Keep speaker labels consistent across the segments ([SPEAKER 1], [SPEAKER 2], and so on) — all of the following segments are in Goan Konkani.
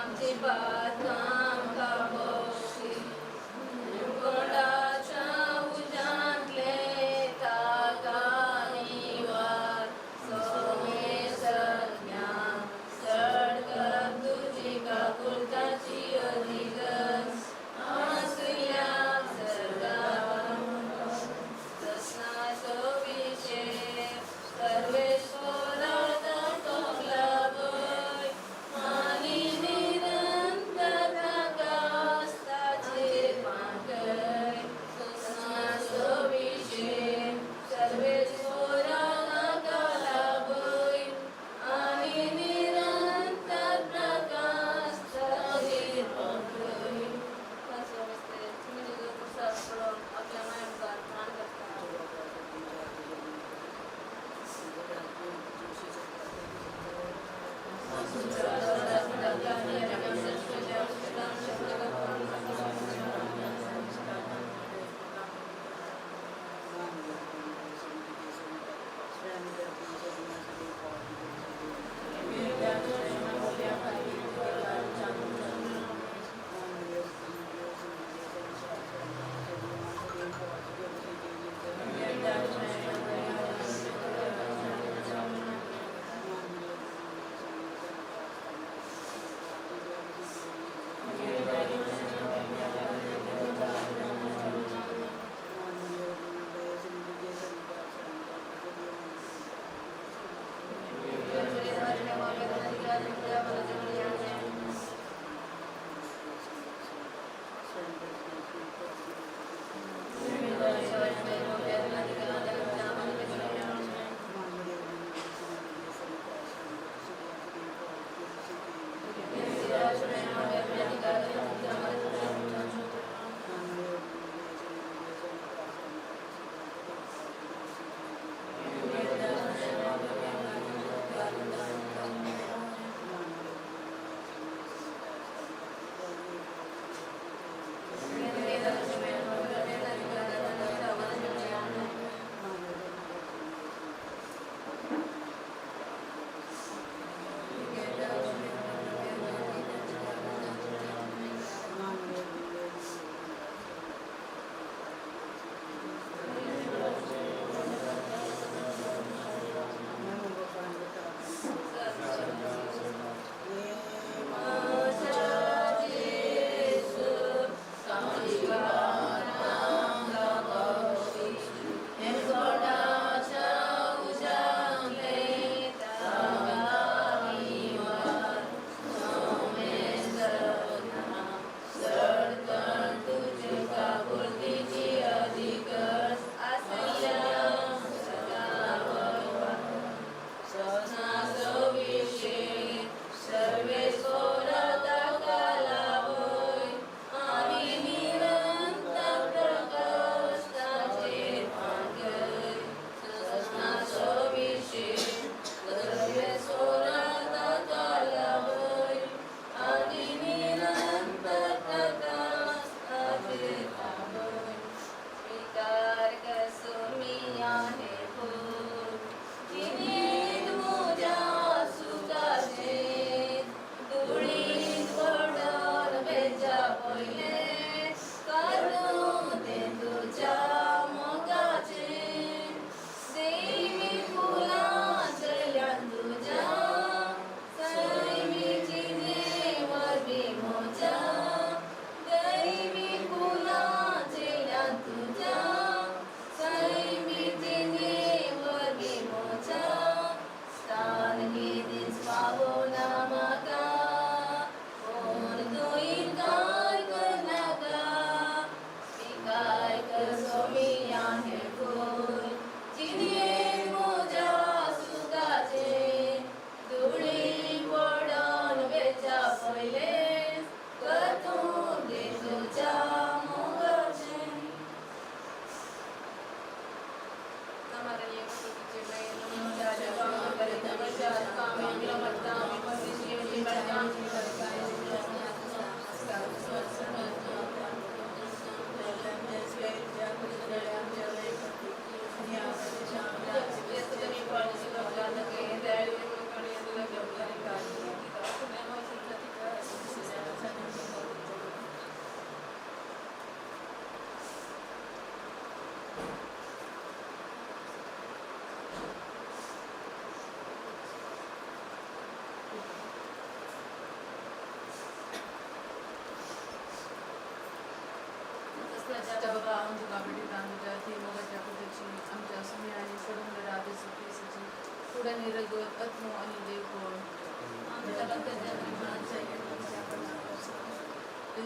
[SPEAKER 1] आमची पातकां आमकां बक्षी. कोणा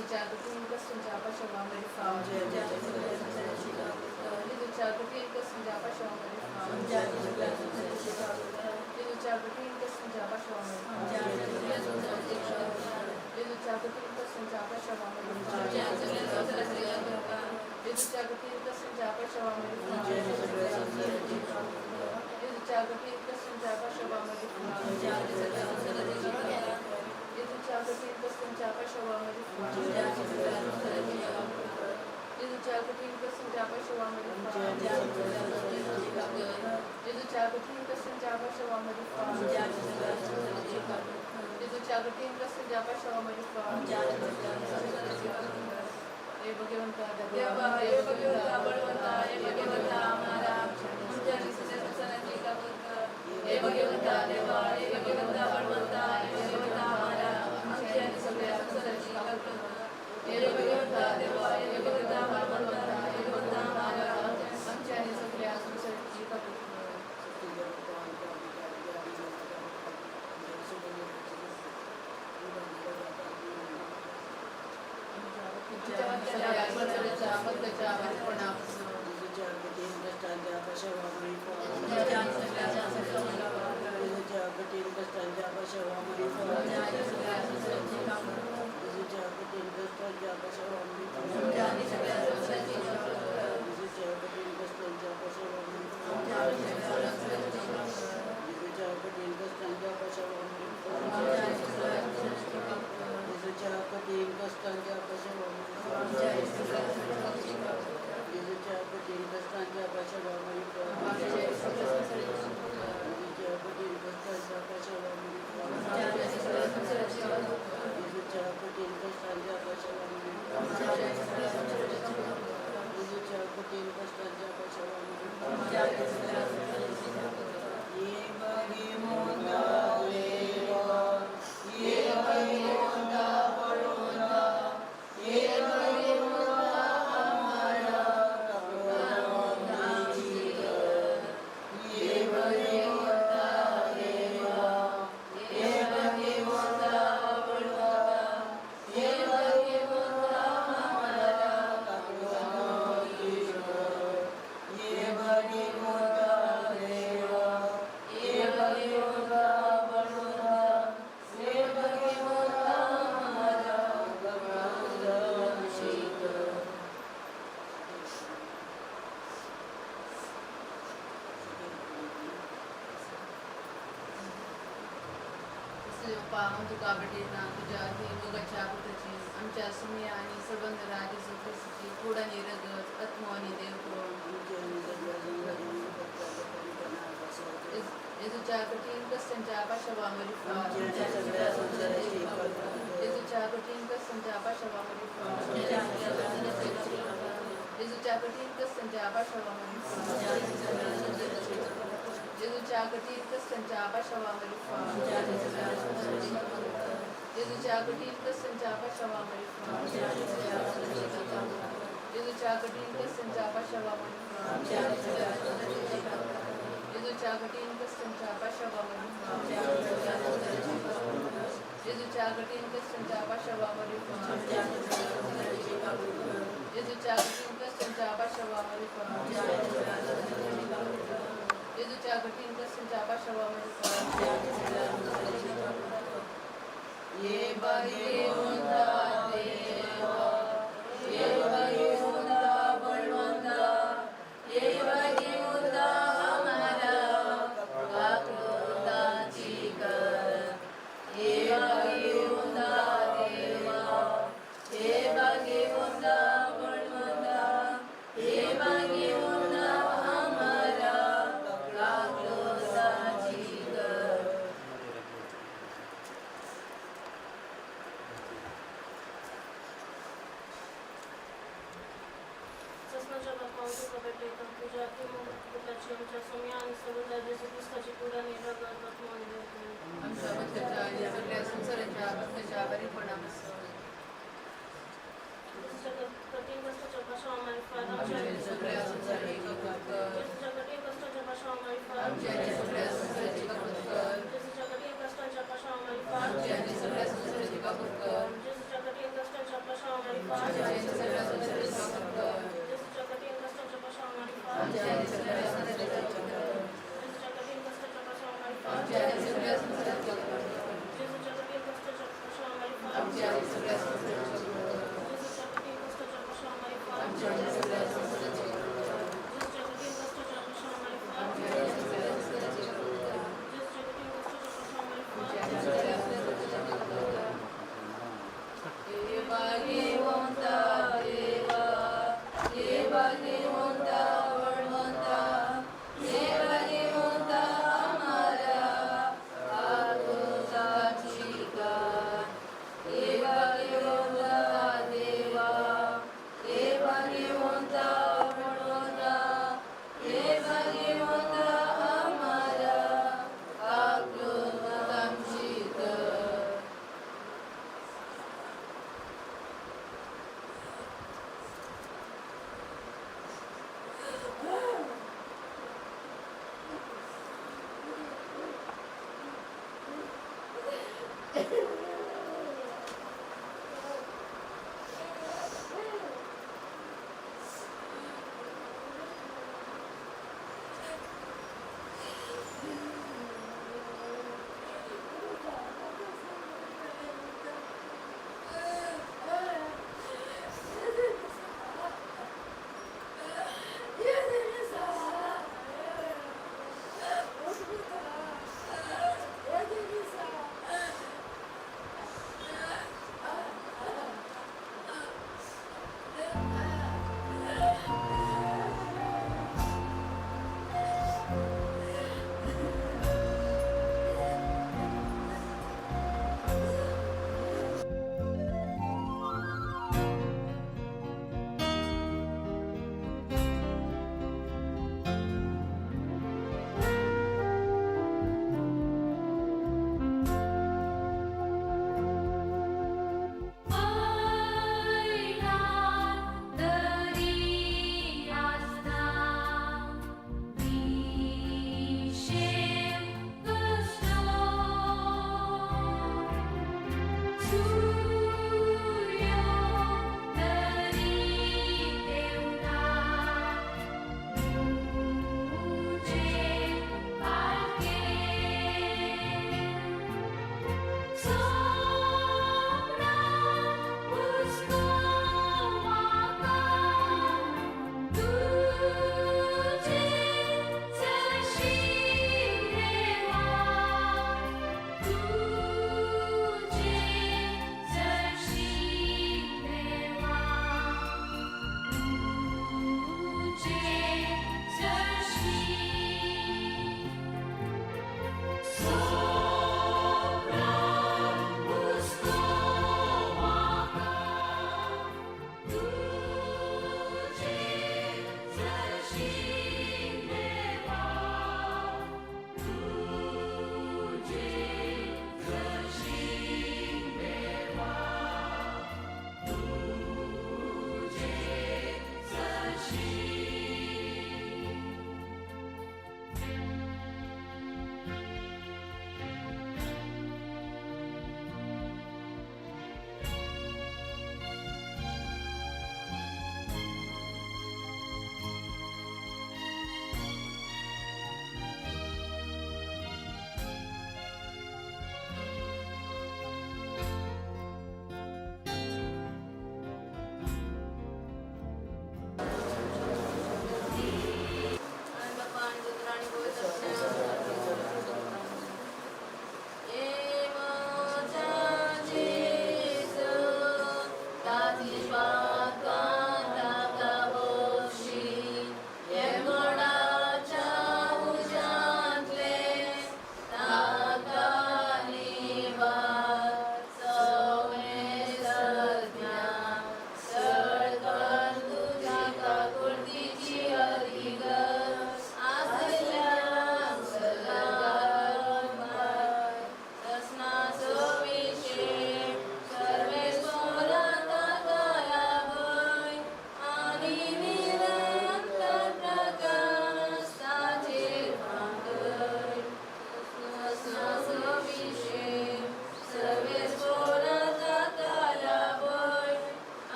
[SPEAKER 1] जेजूच्या कठीण कष्टांच्या पार्श्वभूमीवर जेजूच्या कठीण कष्टांच्या पार्श्वभूमीवर जेजूच्या कठीण कष्टांच्या पार्श्वभूमीवर जेजूच्या कठीण कष्टांच्या पार्श्वभूमीवर जेजूच्या कठीण कष्टांच्या पार्श्वभूमीवर जेजूच्या कठीण कष्टांच्या पार्श्वभूमीवर जेजूच्या कठीण कष्टांच्या पार्श्वभूमीवर जेजूच्या कठीण कष्टांच्या पार्श्वभूमीवर जेजूच्या कठीण कष्टांच्या पार्श्वभूमीवर जेजूच्या कठीण कष्टांच्या पार्श्वभूमीवर हे भगवंता
[SPEAKER 2] देवा, हे भगवंता बळवंता, हे भगवंता आम्हाला आमच्या आणि सगळ्या संसाराची काकूत कर. हे भगवंता देवा, हे भगवंता बळवंता, हे भगवंता आम्हाला आमच्या आणि सगळ्या संसाराची काकूत कर. हे भगवंता देवा, हे भगवंता बळवंता, हे भगवंता आम्हाला
[SPEAKER 1] आमच्या आणि सगळ्या संसाराची काकूत कर. आमच्या सगळ्या संसाराच्या बंधाच्या बंधनापासून
[SPEAKER 2] आमच्या आणि सगळ्या संसाराची काकूत कर. आमच्या आणि सगळ्या संसाराची काकूत कर. आमच्या आणि सगळ्या संसाराची काकूत कर. आमच्या आणि सगळ्या संसाराची काकूत कर. आमच्या आणि सगळ्या संसाराची काकूत कर. आमच्या आणि सगळ्या संसाराची काकूत कर. आमच्या आणि सगळ्या संसाराची काकूत कर. आमच्या आणि सगळ्या संसाराची काकूत कर. आमच्या आणि सगळ्या संसाराची काकूत कर. आमच्या आणि सगळ्या संसाराची काकूत कर.
[SPEAKER 1] बाप्पा, हांव तुका भेटयतां तुज्या अती मोगाच्या पुताची, आमच्या सुमया आणि सबंद राज जेजू ख्रिस्ताची कूड आणि रगत, आत्मो आणि देवपण, जेजूच्या कठीण कष्टांच्या पार्श्वभूमीवर जेजूच्या कठीण कष्टांच्या पार्श्वभूमीवर जेजूच्या कठीण कष्टांच्या पार्श्वभूमीवर जेजूच्या कठीण कष्टांच्या पार्श्वभूमीवर जेजूच्या कठीण कष्टांच्या पार्श्वभूमीवर जेजूच्या कठीण कष्टांच्या पार्श्वभूमीवर जेजूच्या कठीण कष्टांच्या पार्श्वभूमीवर जेजूच्या कठीण कष्टांच्या पार्श्वभूमीवर जेजूच्या कठीण कष्टांच्या पार्श्वभूमीवर जेजूच्या कठीण कष्टांच्या पार्श्वभूमीवर ये भगवंता देवा, ये भगवंता बळवंता,
[SPEAKER 2] हे भगवंता आम्हाला काकुळताची कर. हे भगवंता देवा, हे भगवंता बळवंता, हे भगवंता आम्हाला काकुळताची कर.
[SPEAKER 3] सस्नाच्या बाप्पा, हांव तुका भेटयतां तुज्या अती पुताची, आमच्या स्वामी आणि सबंद जेजू क्रिस्ताची कूड आणि रगत, आत्मो आणि देवपण,
[SPEAKER 1] आमच्या बदकाच्या आणि सगळ्या संसाराच्या बदकाच्या बरेपणापासून
[SPEAKER 3] जेजूच्या कठीण कष्टाच्या पार्श्वभूमीवर
[SPEAKER 1] आमच्या
[SPEAKER 3] आमच्या
[SPEAKER 1] आणि सगळ्या संसाराची काकूत कर.
[SPEAKER 3] जेजूच्या कठीण कष्टाच्या पार्श्वभूमीवर
[SPEAKER 1] आमच्या आणि सगळ्या संसाराची काकूत कर.
[SPEAKER 3] जेजूच्या कठीण कष्टाच्या पार्श्वभूमीवर
[SPEAKER 1] आमच्या आणि सगळ्या संसाराची काकूत कर.
[SPEAKER 3] जेजूच्या कठीण कष्टाच्या पार्श्वभूमीवर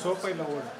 [SPEAKER 4] ಸೋಪ ಇಲ್ಲ ಓಡಿ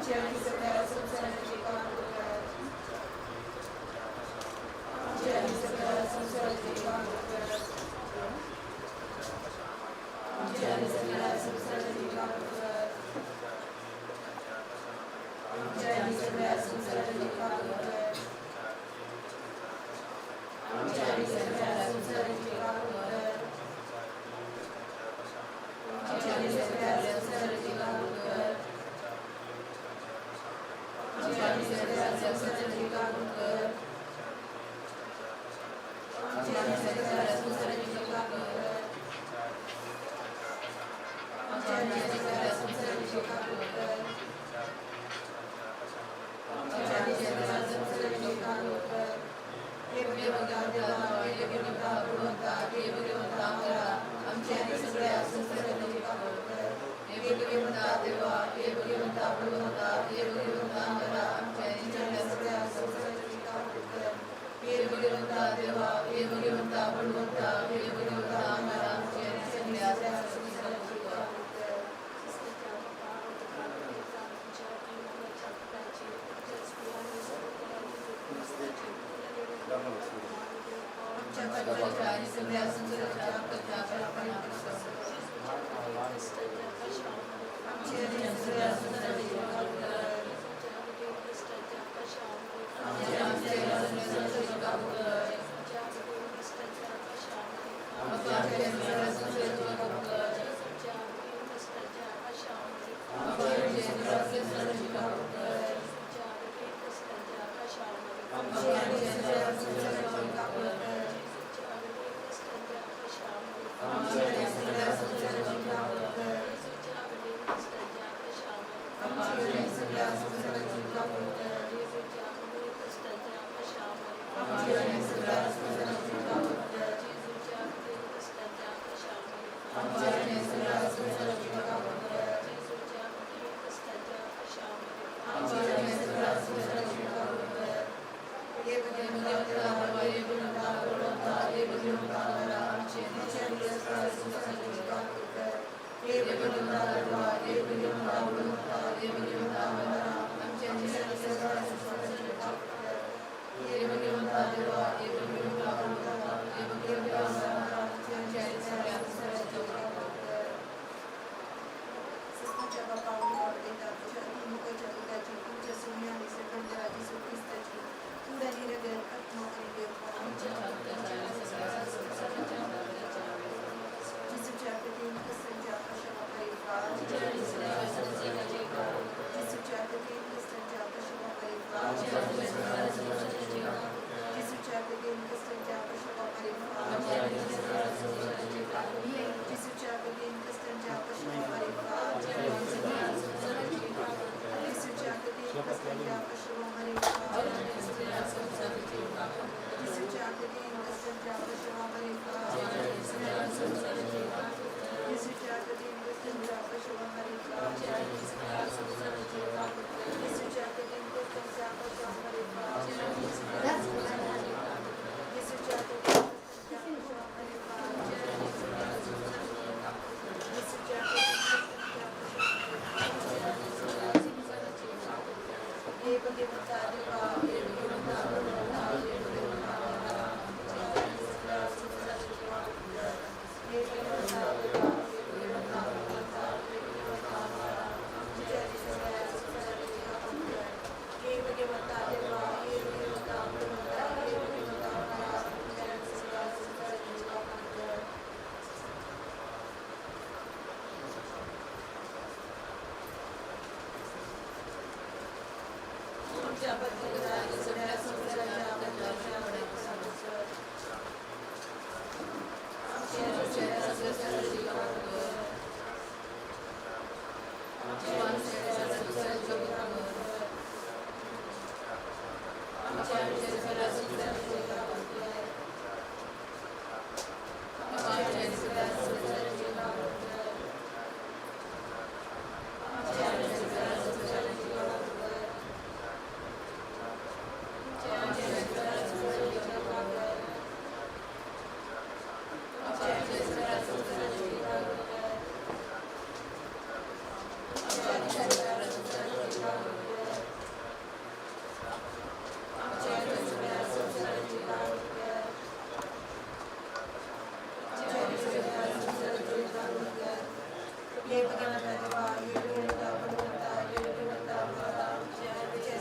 [SPEAKER 4] आमची आनी सगळ्या संवसाराची काकूट कर. आमची आनी सगळ्या संवसाराची काकूट कर. आमची आनी सगळ्या संवसाराची काकूट कर. आमच्या आनी सगळ्या संवसाराची काकूट कर. आमच्या आनी सगळ्या संवसाराची काकूट कर. आमच्या आनी सगळ्या संवसाराची काकूट कर. आमच्या आनी सगळ्या संवसाराची काकूट कर. आमच्या आनी सगळ्या संवसाराची काकूट कर. आमच्या आनी सगळ्या संवसाराची काकूट कर. आमच्या आनी सगळ्या संवसाराची काकूट कर. हे भगवंता देवा, हे भगवंता बळवंता, हे भगवंता आमरा, आमच्या आनी सगळ्या संवसाराची काकूट कर. हे भगवंता देवा, हे भगवंता बळवंता, हे भगवंता आमरा, आमच्या आनी सगळ्या संवसाराची काकूट कर. हे भगवंता देवा, हे भगवंता बळवंता, हे भगवंता आमरा, आमच्या आनी सगळ्या संवसाराची काकूट कर.
[SPEAKER 3] ख्रिस्ताच्या बापा तुका तुमच्या आणि मोगाच्या पुताची, तुमच्या आणि सर्व ख्रिस्ताची
[SPEAKER 4] आमच्या बापाच्या आणि सगळ्या संवसाराच्या हक्काच्या पालनात. आमची आणि सगळ्या संवसाराची काकूट कर. आमच्या आणि सगळ्या संवसाराची काकूट कर. आमच्या आणि सगळ्या संवसाराची काकूट कर. आमच्या आणि सगळ्या संवसाराची काकूट कर. आमच्या आणि सगळ्या संवसाराची काकूट कर. आमच्या आणि सगळ्या संवसाराची काकूट कर. आमची आणि सगळ्या संवसाराची काकूट कर. आमची आणि सगळ्या संवसाराची काकूट कर. आमच्या आणि सगळ्या संवसाराची काकूट कर. आमच्या आणि सगळ्या संवसाराची काकूट कर. हे भगवंता देवा, हे भगवंता बळवंता, हे भगवंता आमरा, आमची आणि सगळ्या संवसाराची काकूट कर. हे भगवंता देवा, हे भगवंता बळवंता, हे भगवंता आमरा, आमच्या आणि सगळ्या संवसाराची काकूट कर. हे भगवंता देवा, हे भगवंता बळवंता, हे भगवंता आमरा, आमच्या आणि सगळ्या संवसाराची काकूट कर.
[SPEAKER 5] सस्नाच्या बापा देता तुझ्या अतिमुखाच्या पुताची, तुमच्या सोन्या आणि श्रीखंडरा जेसू ख्रिस्ताची कूड आणि रगत, आत्मा आणि देवपण जेसूच्या कठीण कष्टांच्या पश्चातापारिफार, जेसूच्या कठीण कष्टांच्या पश्चातापारिफार, जेसूच्या कठीण कष्टांच्या पश्चातापारिफार, जेसूच्या कठीण कष्टांच्या पश्चातापारिफार, जेसूच्या कठीण कष्टांच्या पश्चातापारिफार, जेसूच्या कठीण हे भगवंता देवा, हे भगवंता बळवंता, हे भगवंता मारा, आमच्या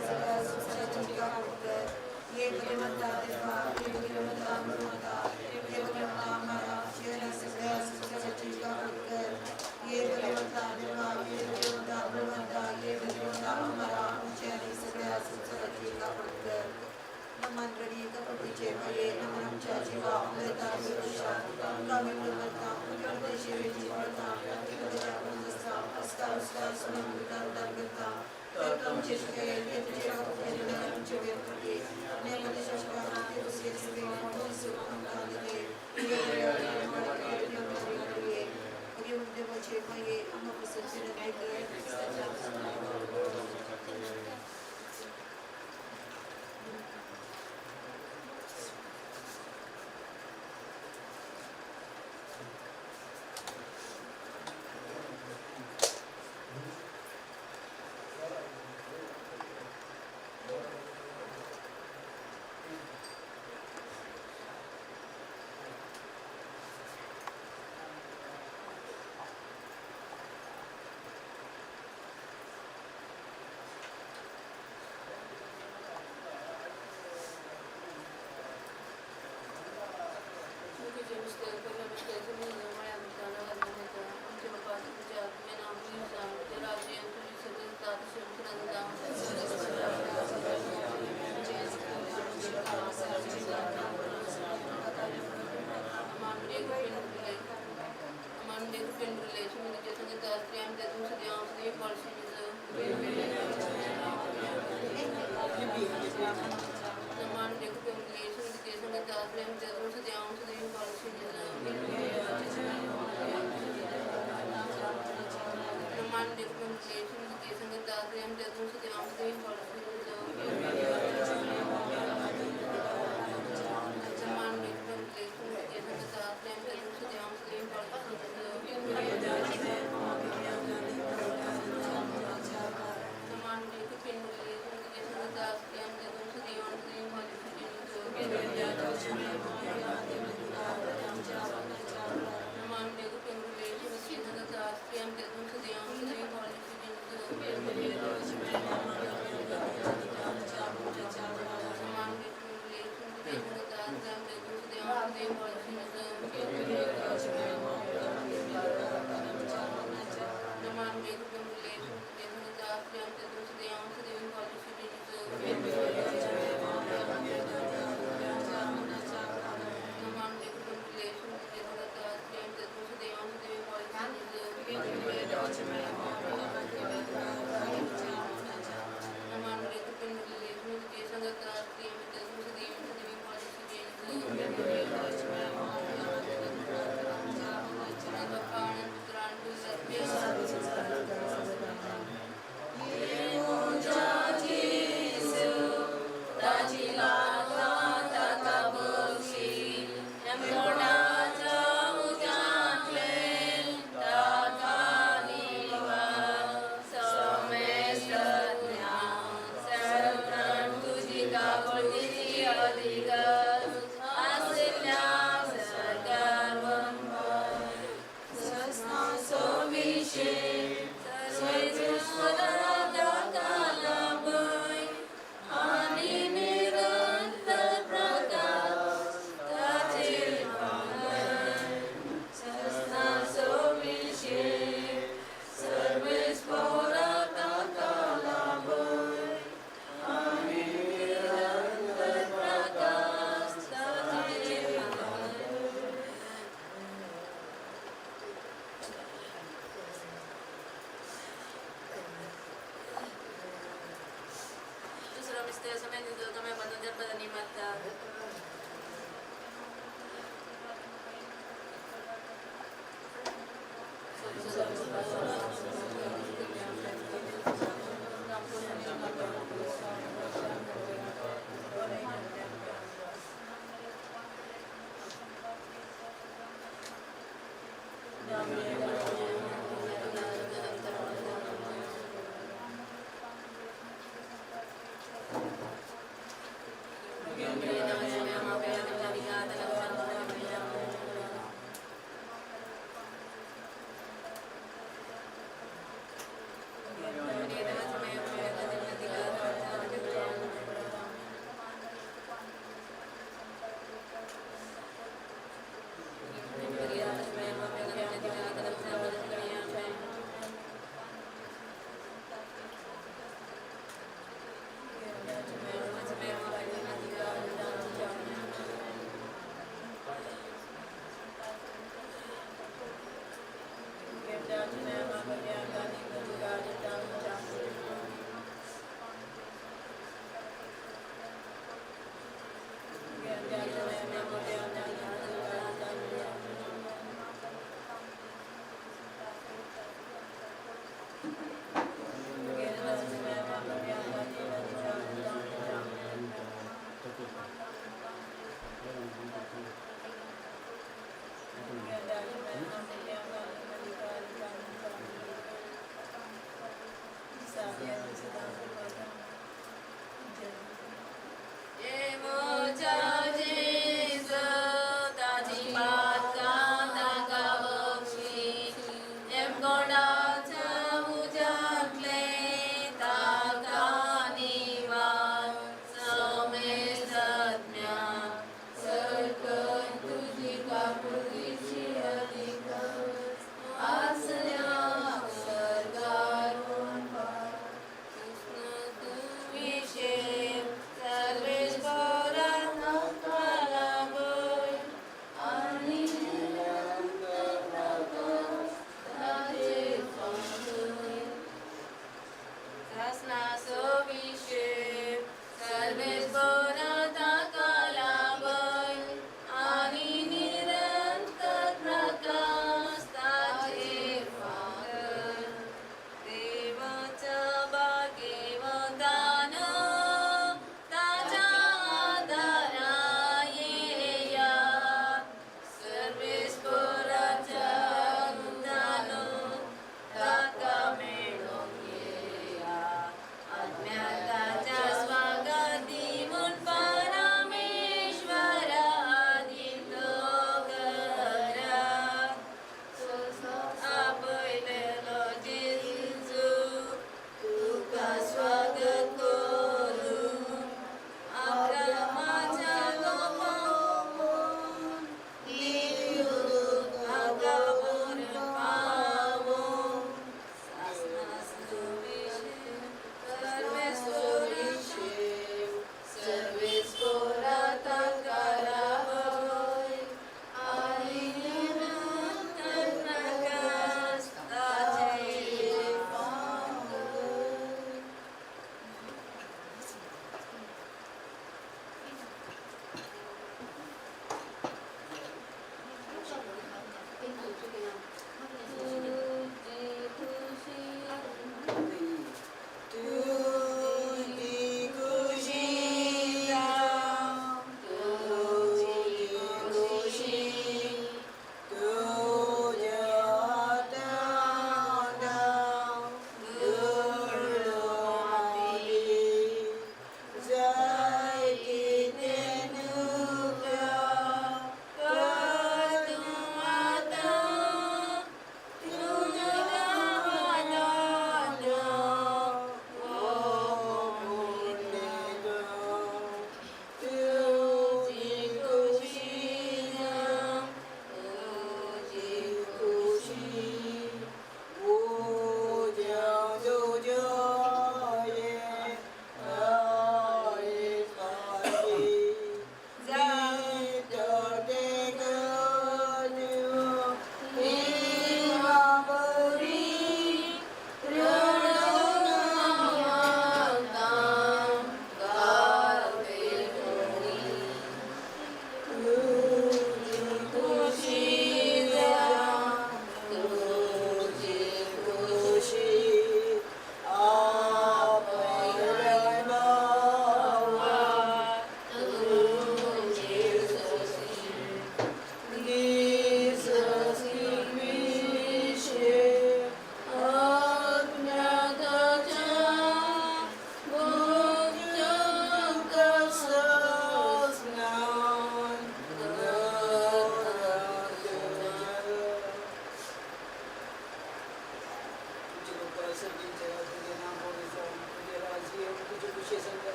[SPEAKER 5] सगळ्या संसाराची काकूट कर. हे भगवंता देवा, हे भगवंता बळवंता, हे भगवंता मारा, आमच्या सगळ्या संसाराची काकूट कर. हे भगवंता देवा, हे भगवंता बळवंता, हे भगवंता मारा, आमच्या सगळ्या संसाराची काकूट कर. नमन रडी कपटीचे भये, नमन आमच्या जीवा अमृता विरुषा कामी बळवंता, मुख्यमंत्री सेवेची वळता, प्रत्येकाच्या गुणदस्ता, अस्कार उस्कार सुमन विकार उदार करता, तर आमचे शिकायल हे तुझे काकूट आमचे वेळ करते. नेमते शासका ते दुसरे सगळे कोण सुख आमकां दिले, देवाचे भये आम्हा पसंत विनंती कर.
[SPEAKER 2] Amen.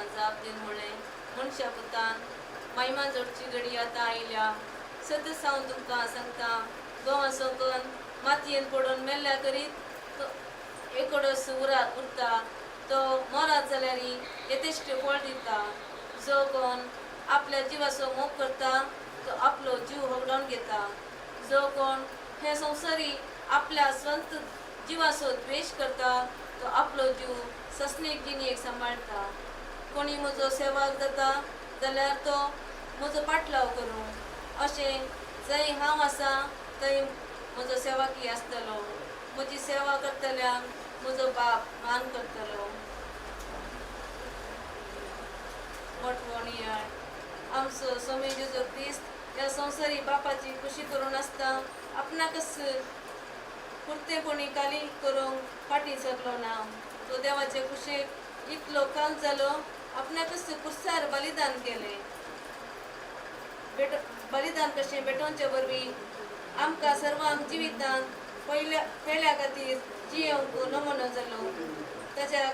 [SPEAKER 2] जेजून जाप दिवन म्हणलें, मनशा पुतान महिमा जोडची घडी आतां आयल्या. सतत हांव तुमकां सांगता, गंवा सोंकन मातयेन पडून मेल्ल्या करीत तो एकोडोस उरता. तो मरात जाल्यार यथेश्ट फळ दिता. जो कोण आपल्या जिवाचो मोग करता तो आपलो जीव होगडावन घेता. जो कोण हे संवसारी आपल्या स्वंत जिवाचो द्वेश करता तो आपलो जीव ससनेक जिणेक सांबाळटा. कोणी म्हजो सेवाक जाता जाल्यार तो म्हजो पाटलाव करूं. अशें जंय हांव आसा थंय म्हजो सेवाकी आसतलो. म्हजी सेवा करतल्यांक म्हजो बाप मान करतलो. मोटवणयाळ आमचो स्वामी जेजू क्रिस्त ह्या संवसारी बापाची खुशी करून आसता आपणाकच पुरतेपणी काली करूंक फाटीं सरलो ना. तो देवाचे खुशेक इतलो काल जालो आपणाकच कुर्सार बलिदान केलें. बलिदान कशें भेटोवचे वरवीं आमकां सर्वांक जिवितांत पयल्या खातीर जियेवंक नमुनो जालो. ताच्या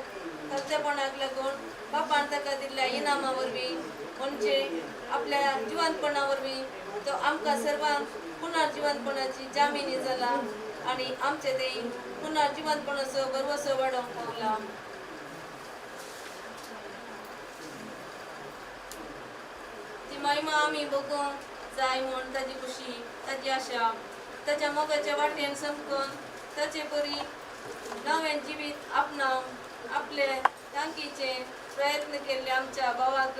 [SPEAKER 2] खर्चपणाक लागून बापान ताका दिल्ल्या इनामा वरवीं म्हणजे आपल्या जिवंतपणा वरवीं तो आमकां सर्वांक पुनर्जिवंतपणाची जामिनी जाला आनी आमचे ते पुनर्जिवंतपणाचो भरवसो वाडोवंक पावला. ती महिमा आमी बगूंक जाय म्हूण ताजी खुशी, ताजी आशा, ताच्या मोगाच्या वाटेन समकून ताचे परी नवें जिवीत आपणावन आपले तांकीचे प्रयत्न केल्ले आमच्या भावाक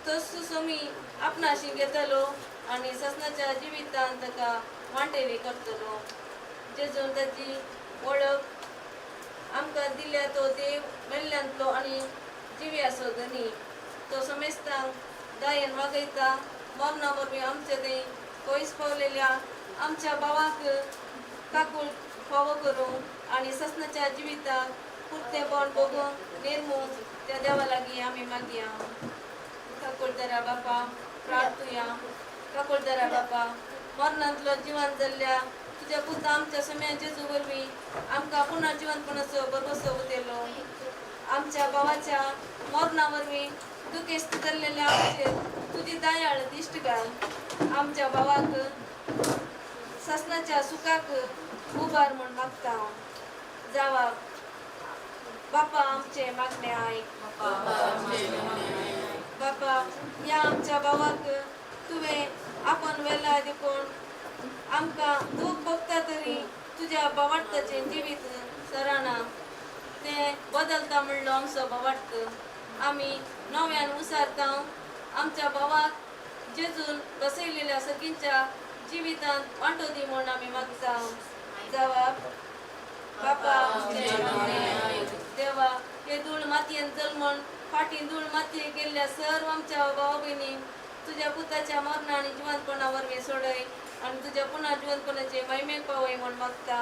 [SPEAKER 2] तस सोमी आपणाशी घेतलो आनी ससनाच्या जिवितान ताका वांटेली करतलो. जेजून ताची वळख आमकां दिल्या तो देव मेल्ल्यांतलो आनी जिव्याचो धनी. तो समेस्तांक दयेन वागयता. मरणा वरवीं आमचे थंय पयस पावलेल्या आमच्या भावाक काकूळ फावो करूंक आनी ससनाच्या जिविताक पुरतेपण भोगूंक निर्मूंक त्या देवा लागीं आमी मागया. काकुळदरा बापा प्रार्थुया. काकुळदरा बापा, मरणांतलो जिवन जाल्ल्या तुज्या पुता आमच्या सम्या जेजू वरवीं आमकां पुनः जिवनपणाचो भरवसो उदेलो. आमच्या भावाच्या मरणा वरवीं दुखेस्त जाल्लेल्या आमचेर तुजी दयाळ दिश्ट घाल. आमच्या भावाक ससनाच्या सुखाक उबार म्हूण मागता. जावा बापा आमचे मागणे आयक. बापा, ह्या आमच्या भावाक तुवें आपण वेला देखून आमकां दूख भोगता तरी तुज्या भावार्थाचें जिवीत सराना तें बदलता म्हणलो आमचो भावार्थ. आमी नव्यान उसारता. आमच्या भावाक जेजून बसयलेल्या सगळींच्या जिवितांत वांटो दी म्हूण आमी मागता. जावा बापा देवा, हे धूळ मातयेन जल्मून फाटीं धूळ मातये गेल्ल्या सर्व आमच्या भावा भयणींक तुज्या पुताच्या मरणा आनी जिवंतपणा वरवीं सोडय आनी तुज्या पुनः जिवंतपणाचे महिमेक पावय म्हूण मागता.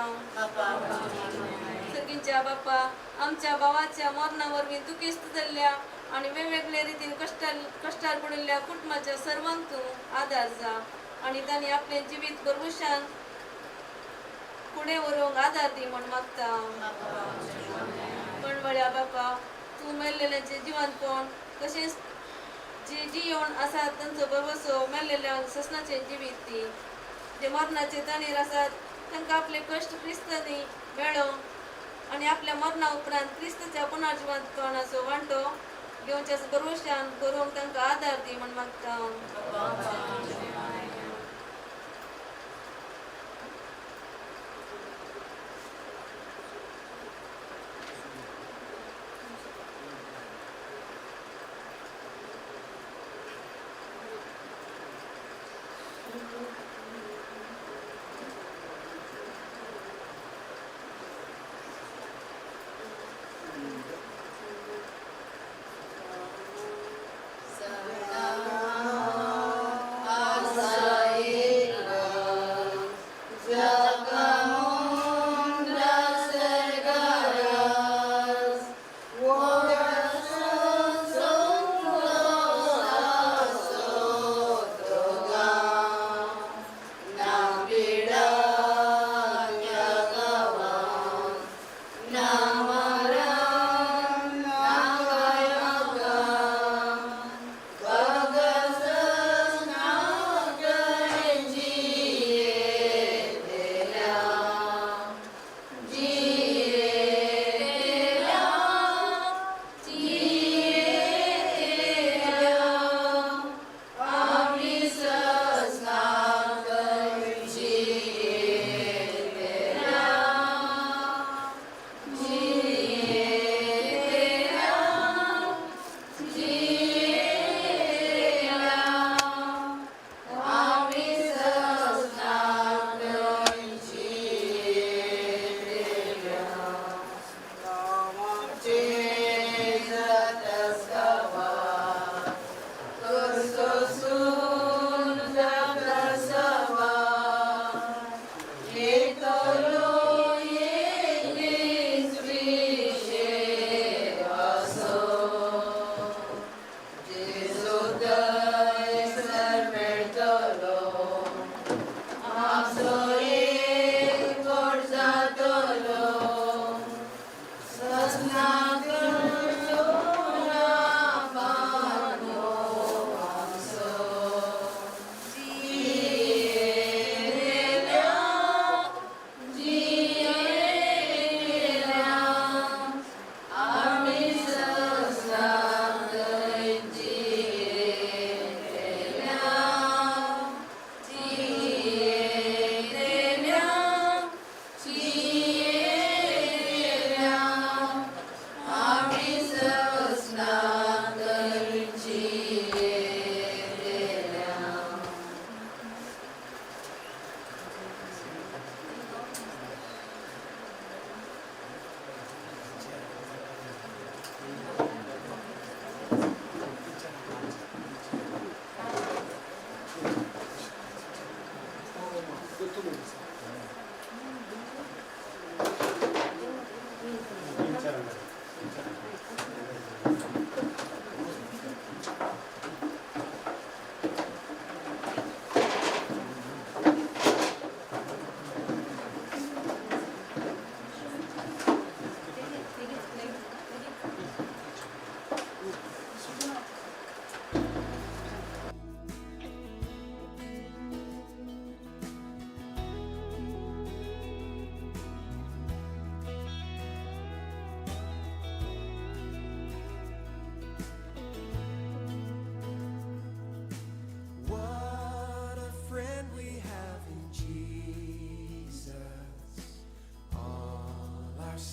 [SPEAKER 2] सगळींच्या बापा, आमच्या भावाच्या मरणा वरवीं दुखेस्त जाल्ल्या आनी वेगवेगळे रितीन कश्टार पडिल्ल्या कुटुंबाच्या सर्वांक तूं आदार जा आनी तांणी आपलें जिवीत भरवशान फुडें व्हरूंक आदार दी म्हूण मागता. कणवळ्या बापा, तूं मेल्लेल्यांचें जिवंतपण तशेंच जी जियोवन आसात तांचो भरवसो मेल्लेल्यांक ससनाचें जिवीत दी. जे मरणाचे ताणेर आसात तांकां आपले कश्ट क्रिस्तांनी मेळोवंक आनी आपल्या मरणा उपरांत क्रिस्ताच्या पुनर्जिवंतपणाचो वांटो घेवच्या भरवशान करूंक तांकां आदार दी म्हूण मागता.
[SPEAKER 1] सदा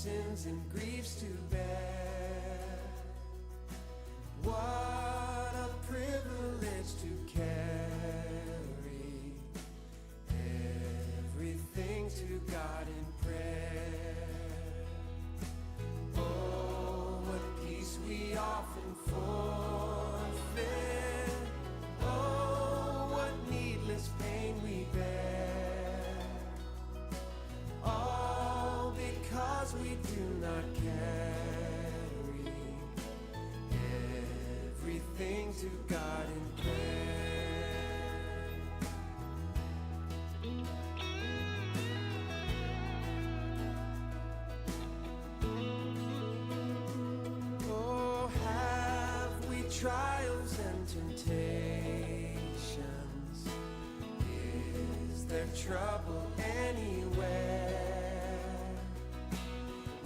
[SPEAKER 6] sins and griefs to bear. What a privilege to carry everything to God in prayer. Oh, what peace we often forfeit. Oh, what needless pain we bear. All because we do not carry everything to God in prayer. Oh, have we trials and temptations? Is there trouble anywhere?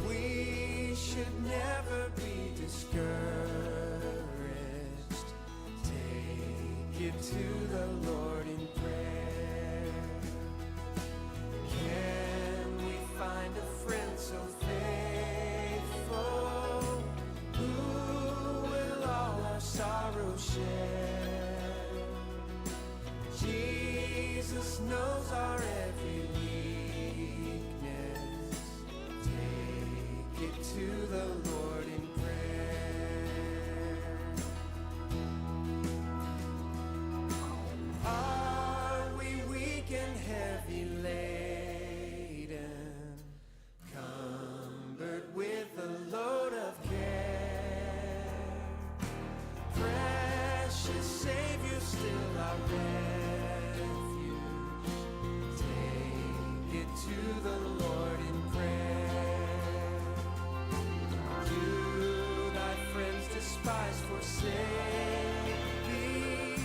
[SPEAKER 6] We should never be discouraged. Take it to the Lord in prayer. Can we find a friend so faithful who will all our sorrows share? Jesus knows our every weakness. Take it to the Lord in prayer. Are we weak and heavy laden, cumbered with a load of care? Precious Savior, still our refuge. Take it to the Lord in prayer. Do thy friends despise, forsake thee?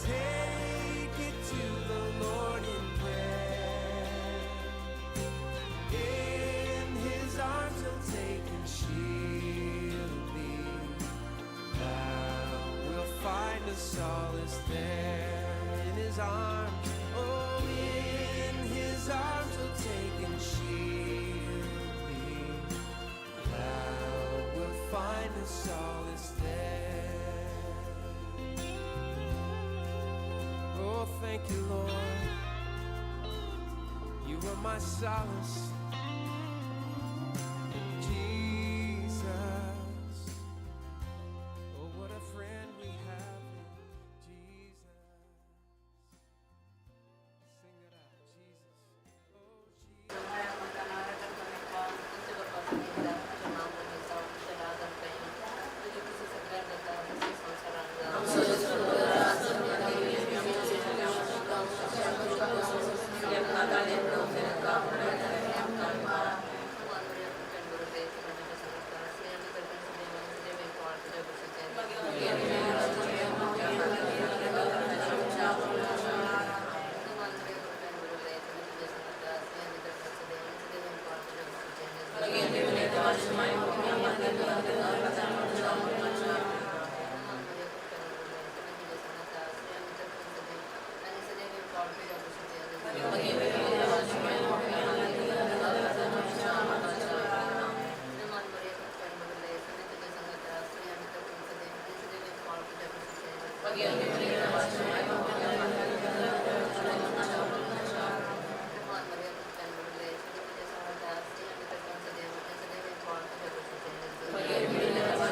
[SPEAKER 6] Take it to the Lord in prayer. In his arms he'll take and shield thee. Thou wilt find a solace there in his arms. Oh, in his arms he'll take and shield thee. Thou wilt find a solace there. Oh, thank you, Lord. You are my solace, Jesus. Oh, what a friend we have in Jesus. Sing it out, Jesus. Oh, Jesus.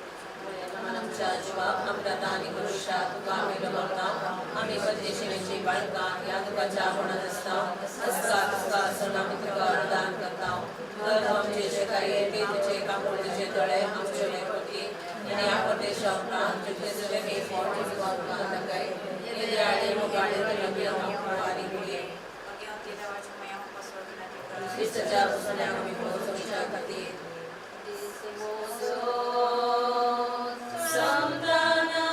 [SPEAKER 7] आमच्या जिवाक अपघाता आनी मनुष्या तुका आमी डमरता आमी परदेशिवेची बाळकां ह्या तुकाच्या आपणात आसता आसता तुका आसून आमी तुका अनुदान करता तर तूं आमचे जे कार्य ते तुजे काकुळतेचे दोळे आमचे लेखोती आनी ह्या परदेशा उपरांत तुजे तुजे एक फावट तुका उपरांत दाखय हे दयाळे मोगाळे तुमी आमकां वारी दिली क्रिस्ताच्या पुसण्याक आमी पोसोवच्या खातीर. समताना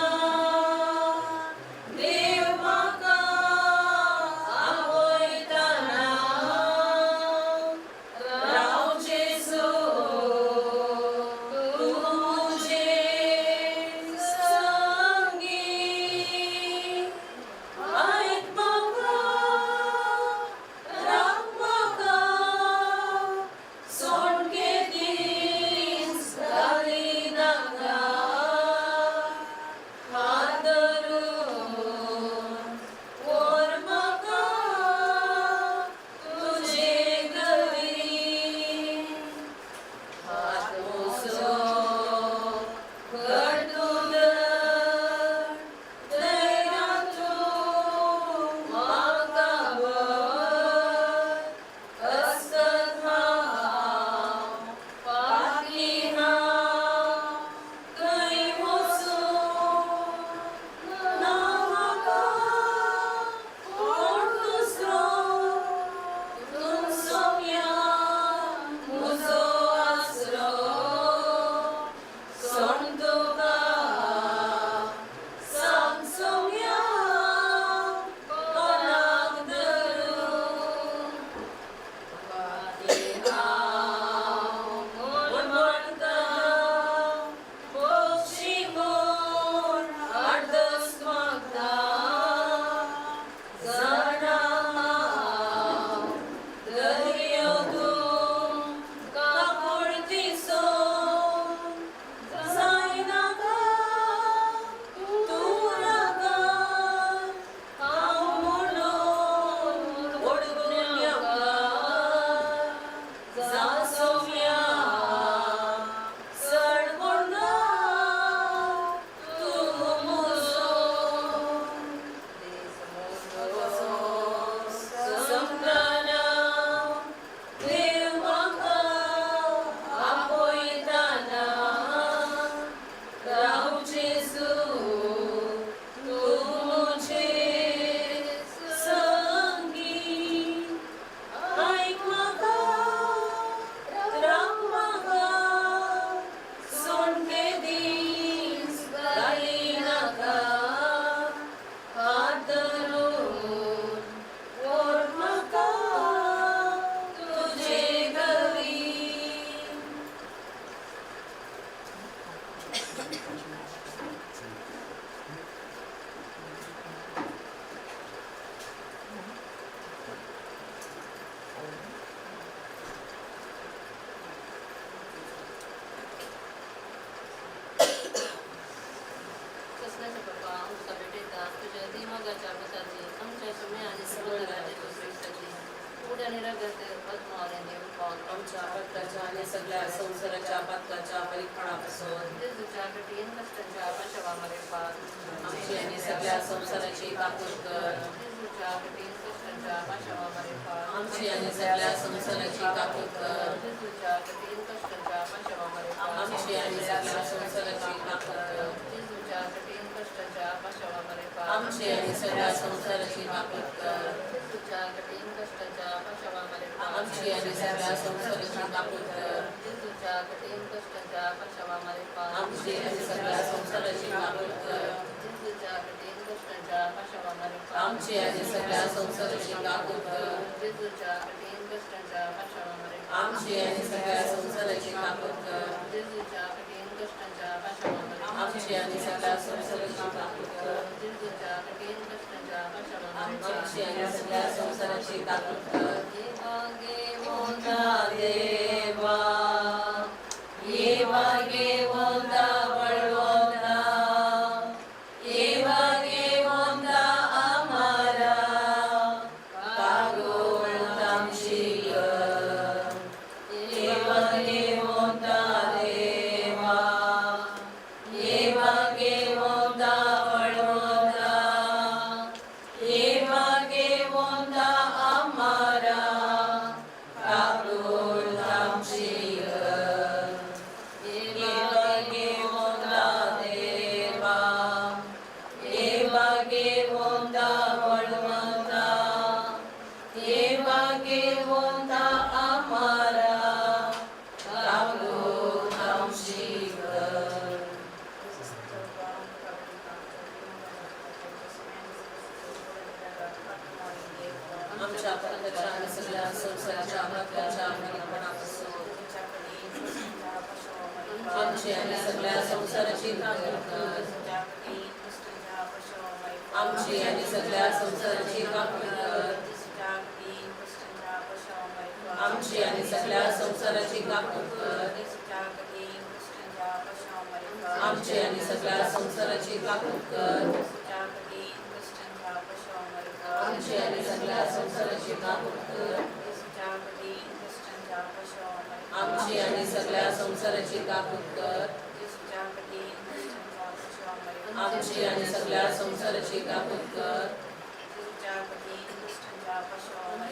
[SPEAKER 7] देव म्हाका आपयताना राव जेजू तुजे संगी आयक म्हाका राख म्हाका सोंडके दीस घालिनाका हात धरून व्हर म्हाका तुजे घरी हात म्हजो घट धर धैर्यान तूं म्हाका व्हर अस्कत हांव पापी हांव थंय वचूं ना म्हाका कोण दुसरो तूं सोम्या म्हजो आसरो सोण तुका सांग सोम्या कोणाक धरूं सोम्या सण म्हणना तूं म्हजो समताना देव म्हाका आपयताना राव जेजू तूं म्हजे संगी आयक म्हाका राख म्हाका सोंडके दीस घालिनाका हात धरून व्हर म्हाका तुजे घरी.
[SPEAKER 2] कसल्याच्या बाबा आमकां भेटयता तुज्या दिमगाच्या अपघाताची आमच्या सुम्या आनी सबंद जेजू क्रिस्ताची कूड आनी रगत आत्मो आनी देवपण
[SPEAKER 7] आमच्या पातकाच्या आनी सगळ्या संवसाराच्या पातकाच्या परिपणापासून
[SPEAKER 2] जेजूच्या कठीण कश्टांच्या पाशवा मरेपाक
[SPEAKER 7] आमची आनी सगळ्या संवसाराची काकूट कर.
[SPEAKER 2] जेजूच्या कठीण कश्टांच्या पाशवा मरेपाक
[SPEAKER 7] आमची आनी सगळ्या संवसाराची काकूट कर.
[SPEAKER 2] जेजूच्या कठीण कश्टांच्या पाशवा मरेपाक
[SPEAKER 7] आमची आनी सगळ्या संवसाराची काकूट कर.
[SPEAKER 2] जेजूच्या कठीण कश्टांच्या पाशवा मरेपाक
[SPEAKER 7] आमची आनी सगळ्या संवसाराची काकूट कर.
[SPEAKER 2] जेजूच्या कठीण कश्टांच्या पाशवा मरेपाक
[SPEAKER 7] आमची आनी सगळ्या संवसाराची काकूट कर.
[SPEAKER 2] जेजूच्या कठीण कश्टांच्या पाशवा मरेपाक
[SPEAKER 7] आमची आनी सगळ्या संवसाराची काकूट कर.
[SPEAKER 2] जेजूच्या कठीण कश्टांच्या पाशवा मरेपाक
[SPEAKER 7] आमची आनी सगळ्या संवसाराची काकूट कर.
[SPEAKER 2] जेजूच्या कठीण कश्टांच्या पाशवा मरेपाक
[SPEAKER 7] आमची आनी सगळ्या संवसाराची काकूत कर.
[SPEAKER 1] जेजूच्या कठीण कष्टांच्या पाशामामरे
[SPEAKER 7] आमची आनी सगळ्या संवसाराची काकूत कर.
[SPEAKER 1] जेजूच्या कठीण कष्टांच्या पाशामामरे
[SPEAKER 7] आमची आनी सगळ्या संवसाराची काकूत कर. देवा देवा येवा घेवंता बळवंता येवा घेवंता आमारा काकूत आमची कर. येवा घेवंता देवा येवा घेवंता बळवंता येवा घेवंता आमारा काकूत आमची कर. येवा घेवंता देवा येवा घेवंता बळवंता येवा घेवंता आमारा काकूत आमची कर. आमच्या पंथाच्या आणि सगळ्या संसाराच्या महत्वाच्या परिपणापासून आमची आणि सगळ्या संसाराची काकूत कर. आमची आणि सगळ्या संसाराची काकूत कर. आमची आणि सगळ्या संसाराची काकूत कर. आमची आणि सगळ्या संसाराची काकूत कर. आमची आणि सगळ्या संसाराची काकूत कर. आमची आणि सगळ्या संसाराची काकूत कर. आमची आणि सगळ्या संसाराची काकूत कर.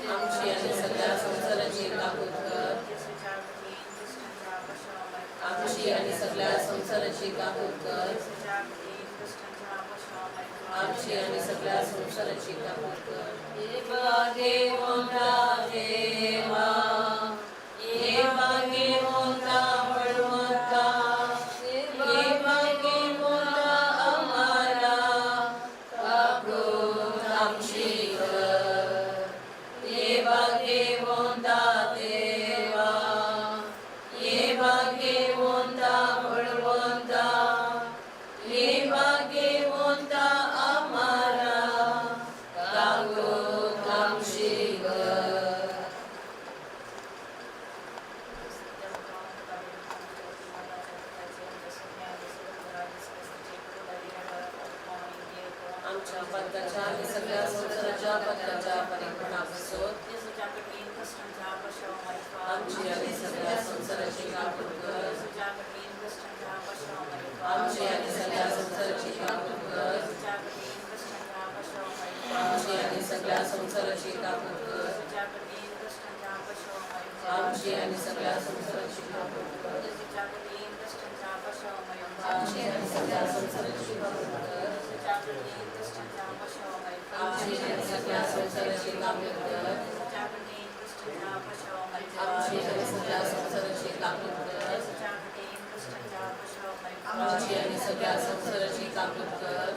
[SPEAKER 7] आमची आणि सगळ्या संसाराची काकूत कर. आमची आणि सगळ्या संसाराची काकूत कर. आमची आणि सगळ्या संसाराची काकूत कर. देवा घेवंता देवा येवा घेवंता बळवंता येवा घेवंता आम्हाला काकूत आमची कर. येवा घेवंता देवा येवा घेवंता बळवंता येवा घेवंता आम्हाला काकूत आमची कर. आमच्या पंथाच्या आणि सगळ्या संसाराच्या पंथाच्या परिपणापासून आमची आणि सगळ्या संसाराची काकूत कर. आमची आणि सगळ्या संसाराची काकूत कर. आमची आणि सगळ्या संसाराची काकूत कर. आमची आणि सगळ्या संसाराची काकूत कर. आमची आणि सगळ्या संसाराची काकूत कर. आमची आणि सगळ्या संसाराची काकूत कर. आमची आणि सगळ्या संसाराची काकूत कर. आमची आणि सगळ्या संसाराची काकूत कर.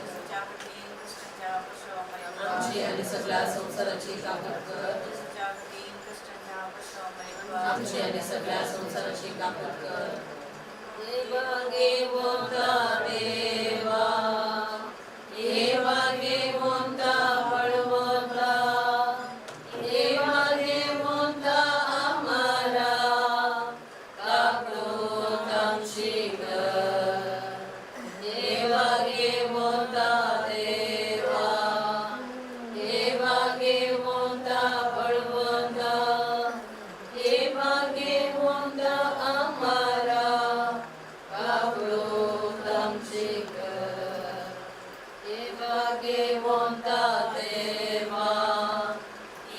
[SPEAKER 7] आमची आणि सगळ्या संसाराची काकूत कर. आमची आणि सगळ्या संसाराची काकूत कर. देवा घेवंता देवा येवा घेवंता बळवंता येवा घेवंता आम्हाला काकूत आमची कर. देवा घेवंता देवा येवा घेवंता बळवंता येवा घेवंता आम्हाला काकूत आमची कर. येवा घेवंता देवा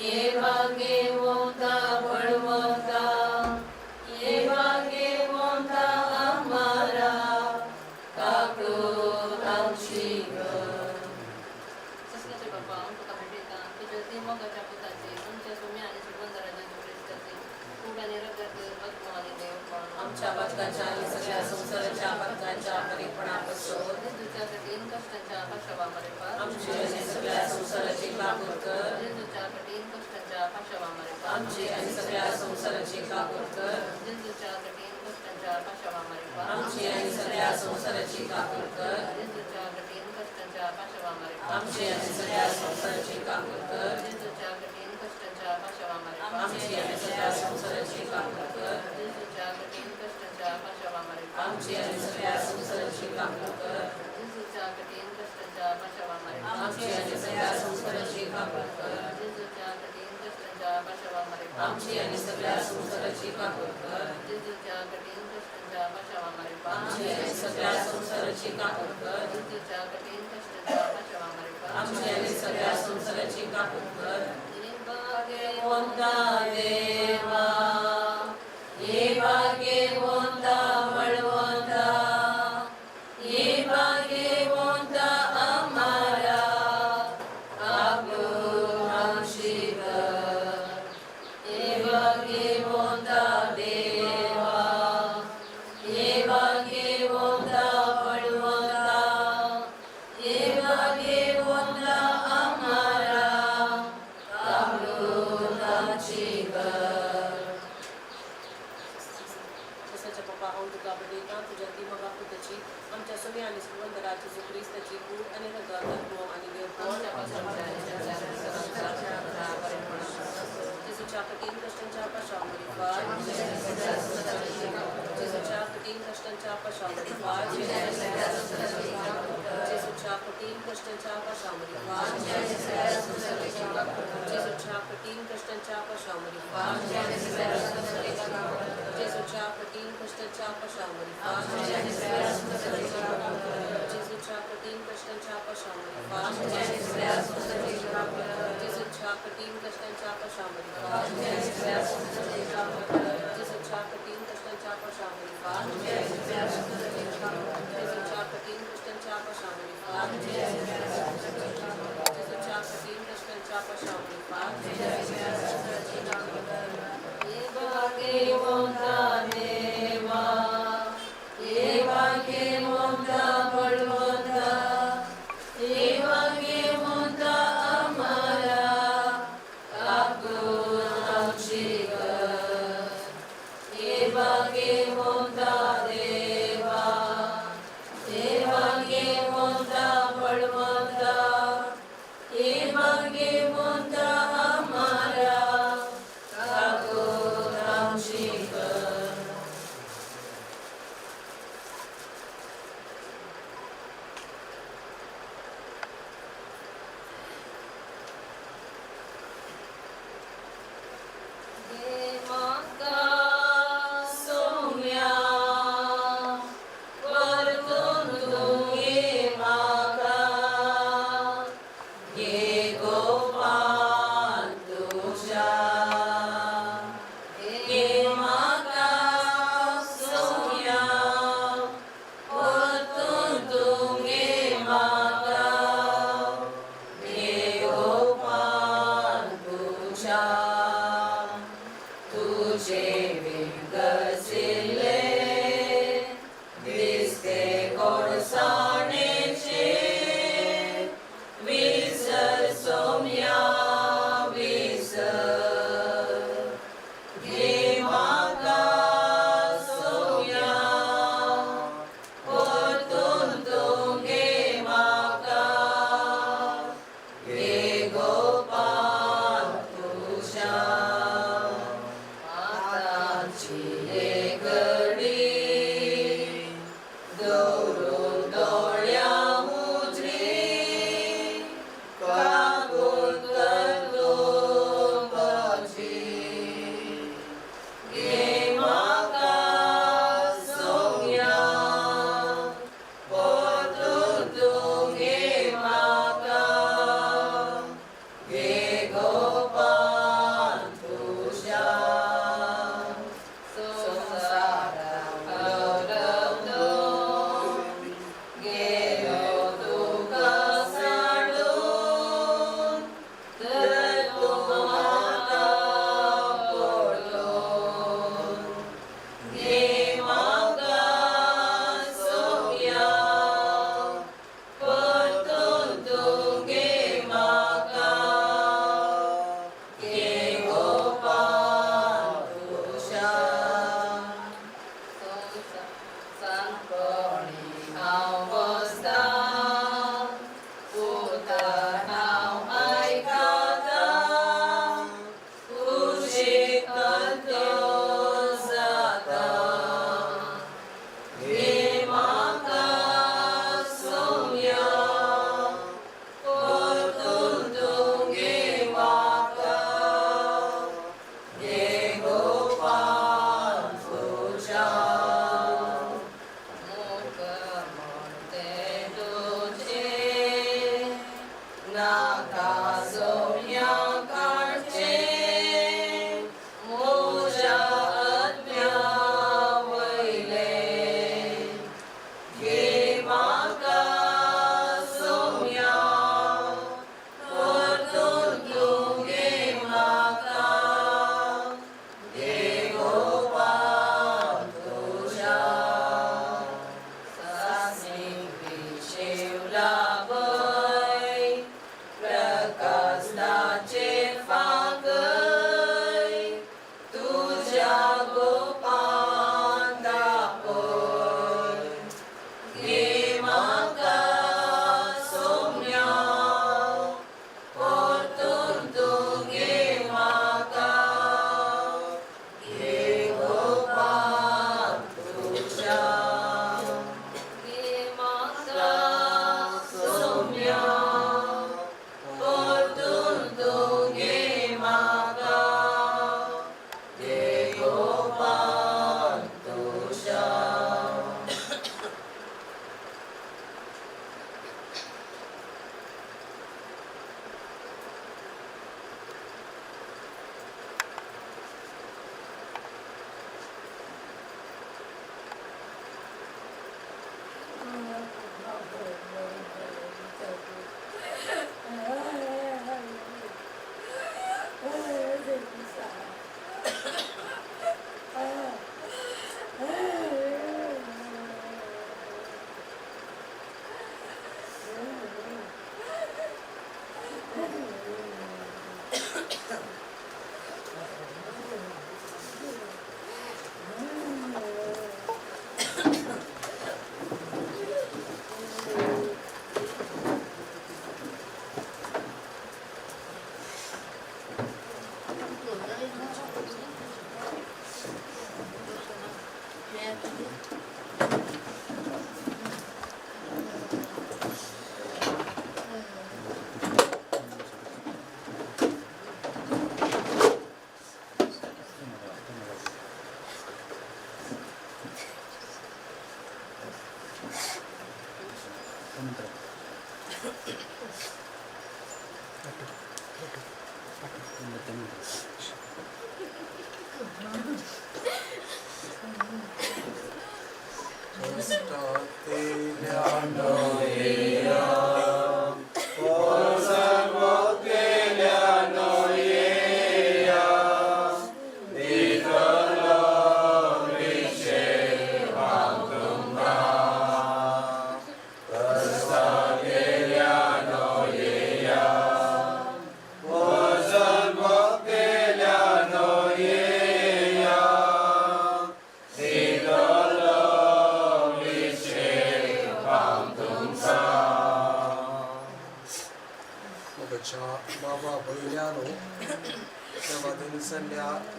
[SPEAKER 7] येवा घेवंता बळवंता येवा घेवंता आम्हाला काकूत आमची कर.
[SPEAKER 1] सस्नाचे बापा तुका भेटयता तुज्या ती मोगाच्या पुताची आमच्या सोम्या आणि सुगंधराच्या ख्रिस्ताची कूड आणि रगात आत्मा आणि देव
[SPEAKER 7] आमच्या पथकाच्या आणि सगळ्या संसाराच्या पथकाच्या परिपणापासून
[SPEAKER 1] जेजूच्या कठीण कष्टांच्या पाशावामारे
[SPEAKER 7] आमची आणि सगळ्या संसाराची काकूत कर.
[SPEAKER 1] जेजूच्या कठीण कष्टांच्या पाशावामारे
[SPEAKER 7] आमची आनी सगळ्या संवसाराची काकूट कर.
[SPEAKER 1] जेजूच्या कठीण कष्टांच्या पाशावामारिफात
[SPEAKER 7] आमची आनी सगळ्या संवसाराची काकूट कर.
[SPEAKER 1] जेजूच्या कठीण कष्टांच्या पाशावामारिफात
[SPEAKER 7] आमची आनी सगळ्या संवसाराची काकूट कर.
[SPEAKER 1] जेजूच्या कठीण कष्टांच्या पाशावामारिफात
[SPEAKER 7] आमची आनी सगळ्या संवसाराची काकूट कर.
[SPEAKER 1] जेजूच्या कठीण कष्टांच्या पाशावामारिफात
[SPEAKER 7] आमची आनी सगळ्या संवसाराची काकूट कर.
[SPEAKER 1] जेजूच्या कठीण कष्टांच्या पाशावामारिफात
[SPEAKER 7] आमची आनी सगळ्या संवसाराची काकूट कर.
[SPEAKER 1] जेजूच्या कठीण कष्टांच्या पाशावामारिफात
[SPEAKER 7] आमची आनी सगळ्या संवसाराची काकूट कर.
[SPEAKER 1] जेजूच्या कठीण कष्टांच्या पाशावामारिफात
[SPEAKER 7] आमची आनी सगळ्या संवसाराची काकूट कर.
[SPEAKER 1] जेजूच्या कठीण कष्टांच्या पाशावामारिफात
[SPEAKER 7] आमची आनी सगळ्या संवसाराची काकूट कर. भाग्यवंता देवा, हे भाग्यवंता बळवंता, हे भाग्यवंता आम्हाला काकूट आमची कर. हे भाग्यवंता देवा, हे भाग्यवंता बळवंता, हे भाग्यवंता आम्हाला काकूट आमची कर.
[SPEAKER 8] जेसाच्या पप्पा, हांव तुका भेटयतां तुज्या ती मोगा पुताची, आमच्या स्वामी आनी सुगंधरा जेजू क्रिस्ताची कूड आनी रगत, आत्मो आनी देवपण जेजूच्या कठीण कश्टांच्या पाशावरीफार, जेजूच्या कठीण कश्टांच्या पाशावरीफार, जेजूच्या कठीण कश्टांच्या पाशावरीफार, जेजूच्या कठीण कश्टांच्या पाशावरीफार, जेजूच्या कठीण कश्टांच्या पाशावरीफार, जेजूच्या कठीण कश्टांच्या पाशावरीफार, जेजूच्या कठीण कश्टांच्या पाशावरीफार, जेजूच्या कठीण कश्टांच्या पाशावरीफार, जेजूच्या कठीण कश्टांच्या पाशावरीफार, जेजूच्या कठीण कश्टांच्या पाशावरीफार.
[SPEAKER 7] भाग्यवंता देवा, हे भाग्यवंता बळवंता, हे भाग्यवंता आम्हाला काकूट आमची कर. हे भाग्यवंता देवा, हे भाग्यवंता बळवंता, हे भाग्यवंता आम्हाला काकूट आमची कर. म्हाका सोम्या परतून तूं ये म्हाका, घे गोपाल तुज्या. घे म्हाका सोम्या परतून तूं ये म्हाका, घे गोपाल तुज्या. तुझे विगसिले दिसते गोडसाणेचे, विसर सोम्या विसर. घे म्हाका सोम्या परतून तूं घे म्हाका, घे गोपाल तुज्या. आतांची एक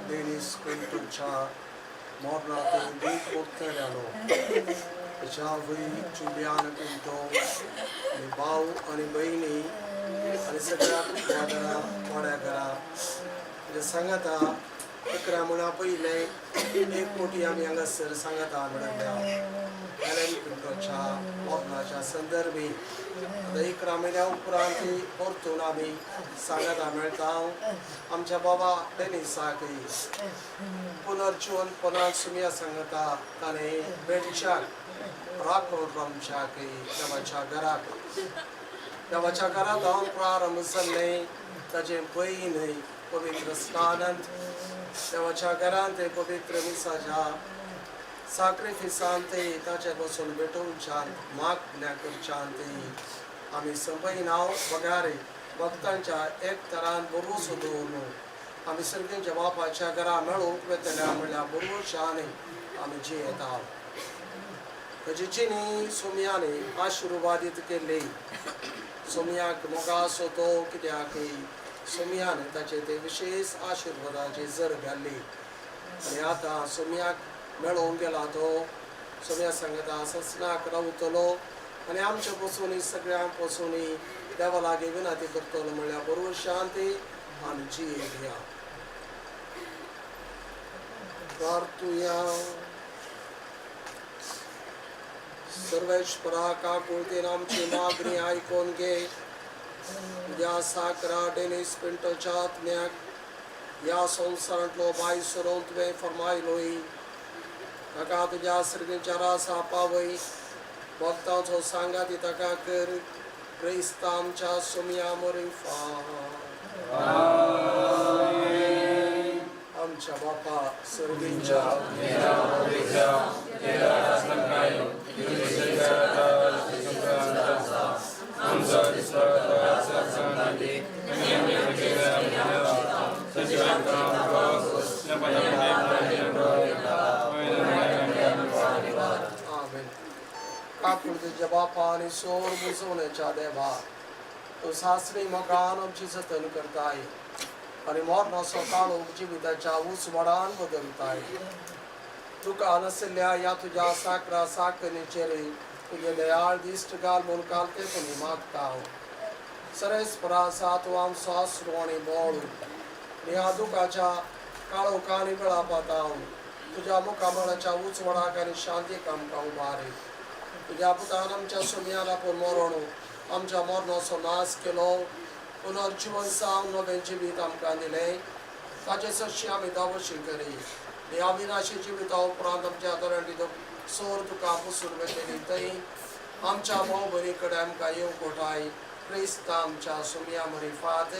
[SPEAKER 9] डेनिस पिंटोच्या मरणांत दूख भोगतल्यानो ताच्या आवय जुलियान पिंटो आनी भाव आनी भयणी आनी सगळ्या वाडा वाड्या घरा म्हणजे सांगाता 11 म्हयन्या पयलें एक कोटी आमी हांगासर सांगाता मेळिल्ल्या एलन पिंटोच्या मरणाच्या संदर्भी. आतां 11 म्हयन्या उपरांत परतून आमी सांगाता मेळटा. आमच्या बाबा डेनिसाक पुनर्जीवनपणान सुमया सांगता ताणें भेटच्याक राखोड रामच्याक देवाच्या घराक देवाच्या घरांत हांव प्रारंभ जाल्लें ताजें पयलीं पवित्र स्नानांत देवाच्या घरांत ते पवित्र मिसाच्या साक्रिफिसान ते ताचे बसून भेटोवच्यान मागण्या करच्यान ते आमी संपयनाव बगारे भक्तांच्या एक तरान बरोसो दवरून आमी सर्गेच्या बापाच्या घरा मेळूंक वेतल्या म्हणल्यार बरोवच्यानी आमी जियेता. ताजी जिणी सोमयानी आशिर्वादीत केल्ली. सोमयाक मोगासो तो कित्याक सोमयान ताचे ते विशेष आशिर्वादाची जर घाल्ली आनी आतां सोमयाक मेळोवंक गेला तो सोमया सांगता ससनाक रावतलो आनी आमच्या पसून सगळ्यां पसून देवा लागीं विनंती करतलो म्हणल्यार बरोबर शांती आनी जिये घेया. प्रार्थुया. सर्वेश्वरा काकुळतेन आमची मागणी आयकून घे. तुज्या साकरा डेनिस पिंटोच्या आत्म्याक ह्या संवसारांतलो बाय सरोवन तुवें फर्मायलोय ताका तुज्या सर्गेच्या रासा पावय. भक्तांचो सांगाती ताका कर. क्रिस्ता आमच्या सोमया मोरिफा. आमच्या बापा सर्गेच्या आमेन. काकुळतेच्या बापा आनी सोर बुजवण्याच्या देवा तूं सासरी मोगान आमची जतन करताय आनी मरणाचो काळोख जिविताच्या उजवाडान बदलताय. तुका नाशिल्ल्या ह्या तुज्या साकरा साकरणीचेर तुजें दयाळ दिश्ट घाल म्हूण काल ते तुमी मागता. सरेस्परा आसा तूं आमचो आसरो आनी बळ. ह्या दुखाच्या काळोखानी वेळापाताव तुज्या मुखामळाच्या उजवाडाक आनी शांतीक आमकां उबारे. तुज्या पुतान आमच्या सोमयान आपूण मरण आमच्या मरणाचो नाश केलो. पुनर्जीवन सावन नवें जिवीत आमकां दिलें. ताचे सरशी आमी दावशी करी. ह्या विनाशी जिविता उपरांत आमच्या दरांटी सोर तुका पुसून वेतली थंय आमच्या भाव भयणी कडेन आमकां येवंक कोटाय. क्रिस्त आमच्या सोमया मरिफात.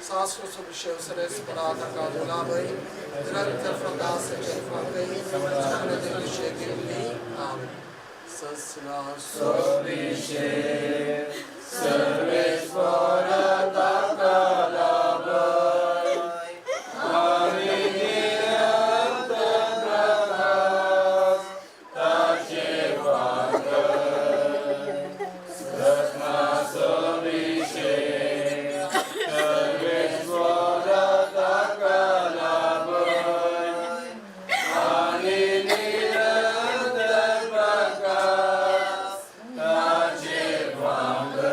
[SPEAKER 9] सासू सुभिषेव सरेस्परा ताका दुलाभय निरंतर प्रकाशाचे फांकय सगळे विशय गेल्ली. आमेन. ससना
[SPEAKER 10] सोभिषेक सर्वेश्वरा ताका लाभय आनी निरंतर प्रकाश ताचे फांकय. ससना सोभिषेक सर्वेश्वरा ताका लाभय आनी निरंतर प्रकाश ताचे फांकय.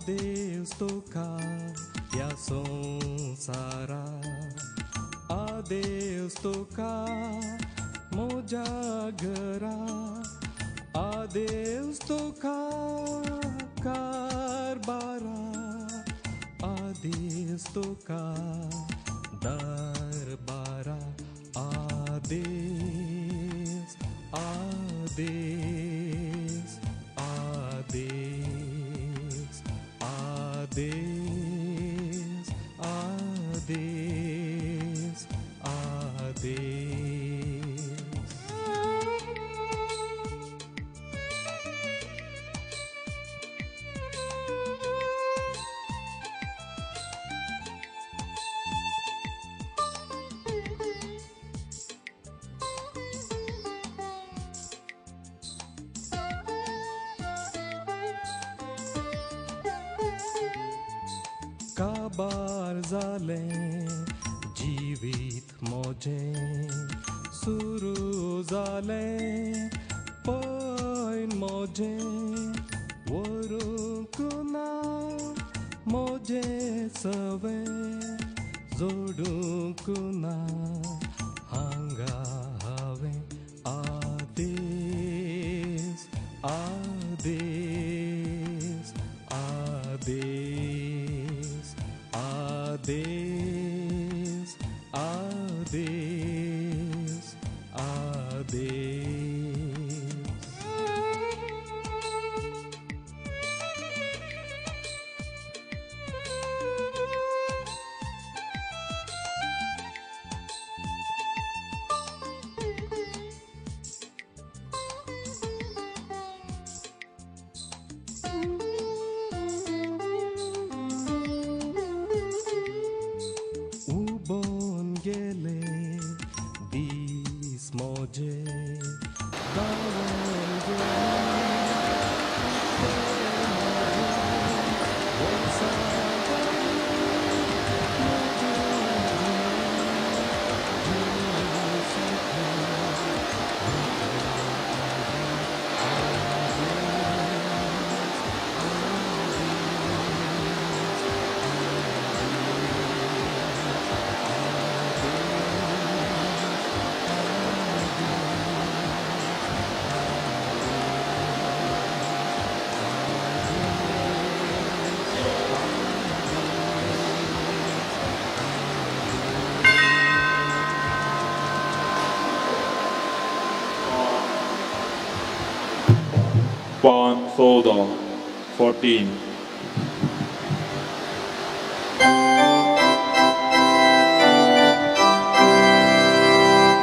[SPEAKER 11] आदेस तुका ह्या संवसारा आदेस तुका म्हज्या घरा आदेस तुका कारबारा आदेस तुका दरबारा आदेस आदेस आदेस आदेस आदेस आदेस. काबार जालें जिवीत म्हजें सुरू जालें पयन म्हजें व्हरूंक ना म्हजें सवें जोडूंक ना हांगा हांवें आदेस आदेस आदेस आदेस आदेस आदेस. उबोन गेले दीस म्हजे धांवोन गेले वर्सां
[SPEAKER 12] Pon Sodo, 14.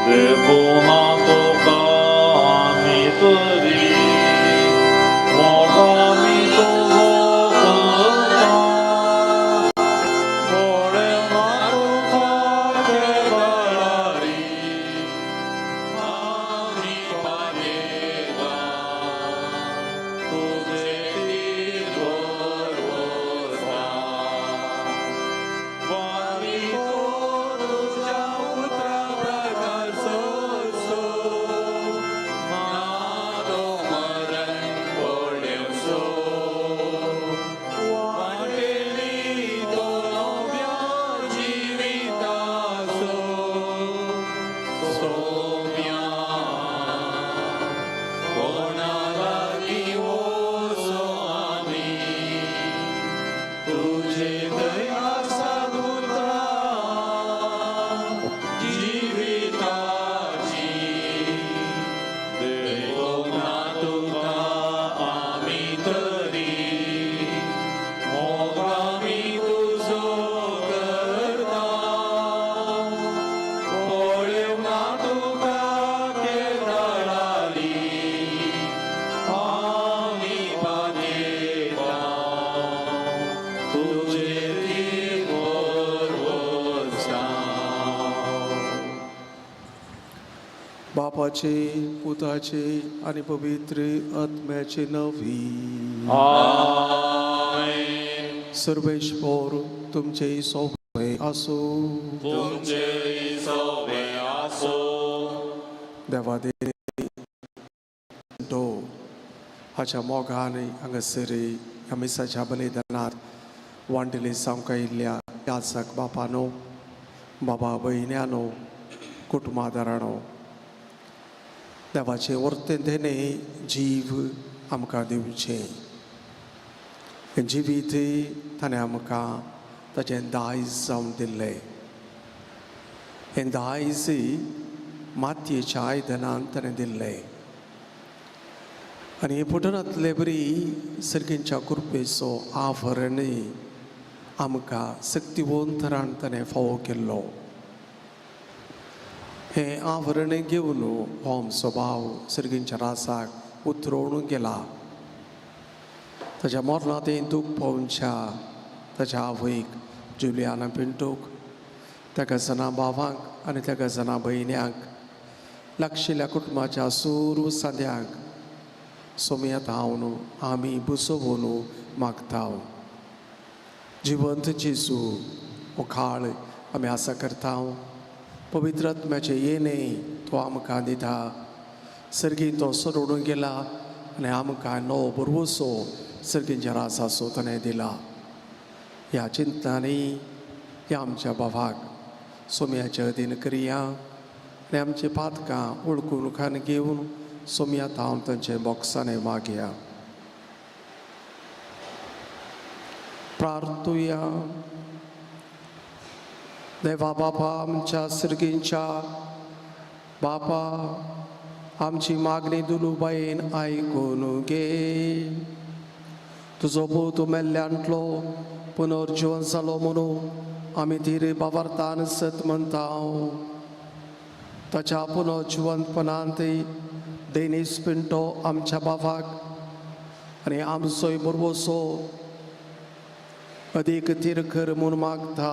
[SPEAKER 12] देखो तुका आमी तरी मोगामी तुजो करता पळेवना तुका केदळारी आमी पागेता तुजे तीर वर्सा वाणी तुज्या उतरा प्रकार सोसो ना तो मरण पळेवसो वाटेली तो नव्या जिविताचो सोम्या कोणा लागीं वचो आमी तुजे थंय आसा उतरां जिविताची देखूंक ना तुका आमी तरी मोग आमी तुजो करता पळेवंक ना तुका केदळारी आमी पागेता तुजे तीर वर्सा.
[SPEAKER 9] बापाचे पुताचे आनी पवित्र आत्म्याचे नांवी.
[SPEAKER 12] आमेन.
[SPEAKER 9] सर्वेस्पर तुमचे सोबे आसूं.
[SPEAKER 12] तुमचे सोबे आसो.
[SPEAKER 9] देवादे दो हाच्या मोगान हांगासर ह्या मिसाच्या बलिदानात वांटिल्ली जावंक आयिल्ल्या याचक बापानो, बाबा भयण्यानो, कुटुंबादारानो, देवाचे वर्तेंतेने जीव आमकां दिवचें. हें जिवीत ताणें आमकां ताचें दायज जावन दिल्लें. हें दायज मातयेच्या आयदनान ताणें दिल्लें आनी पुटनांतले बरी सर्गींच्या कृपेचो आवरणय आमकां शक्तिवंतरान ताणें फावो केल्लो. हें आवरण घेवन हो आमचो भाव सर्गींच्या रासाक उतरोवन गेला. ताच्या मरणांत दूख पावच्या ताच्या आवयक जुलियाना पिंटूक, त्या गजना भावांक आनी त्या गजना भयण्यांक, लागशिल्ल्या कुटुंबाच्या सुरू सांद्यांक सोमयात हांव आमी बुसोवन मागता. जिवंत जेजू, मुखाळ आमी आसा करता. पवित्र आत्म्याचें येणे तो आमकां दिता. सर्गीन तो सोडून गेला आनी आमकां नवो भरवसो सर्गींच्या रासाचो ताणें दिला. ह्या चिंतनांनी ह्या आमच्या भावाक सोम्याचे अधीन करया आनी आमची पातकां वळखून खान घेवन सोम्यात हांव तांचे बॉक्सांनी मागया. प्रार्थुया. देवा बापा, आमच्या सर्गींच्या बापा, आमची मागणी दुलूबायेन आयकून घे. तुजो पूत मेल्ल्यांतलो पुनर्जिवन जालो म्हणून आमी धीर बाबार्थान सत म्हणटा. ताच्या पुनर्जिवंतपणांत देनीस पिंटो आमच्या बाबाक आनी आमचोय बरवसो अदीक तीरखर म्हूण मागता.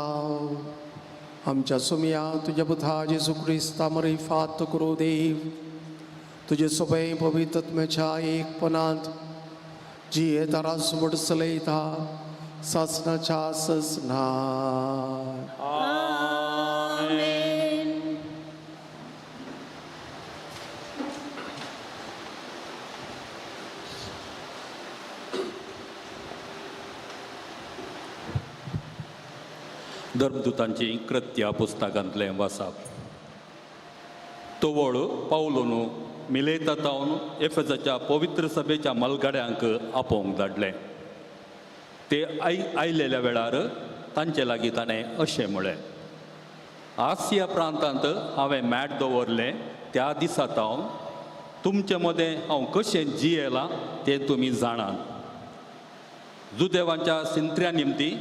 [SPEAKER 9] आमच्या सुमया तुज्या पुता जेजू क्रिस्ता मरी फात करूं देव, तुजे सोबे पवित्रत्म्याच्या एकपणांत जियेता राज चलयता सासनाच्या सजना.
[SPEAKER 12] धर्मदूतांची कृत्या पुस्तकांतलें वासाप. तोवळ पावलोनू मिलेता तावन एफेजाच्या पवित्र सभेच्या मलगाड्यांक आपोवंक धाडलें. ते आयलेल्या वेळार तांचे लागीं ताणें अशें म्हळें, आसिया प्रांतांत हांवें मॅट दवरलें त्या दिसा तावन तुमचे मदें हांव कशें जियेलां तें तुमी जाणात. जुदेवांच्या सिंत्र्या निमती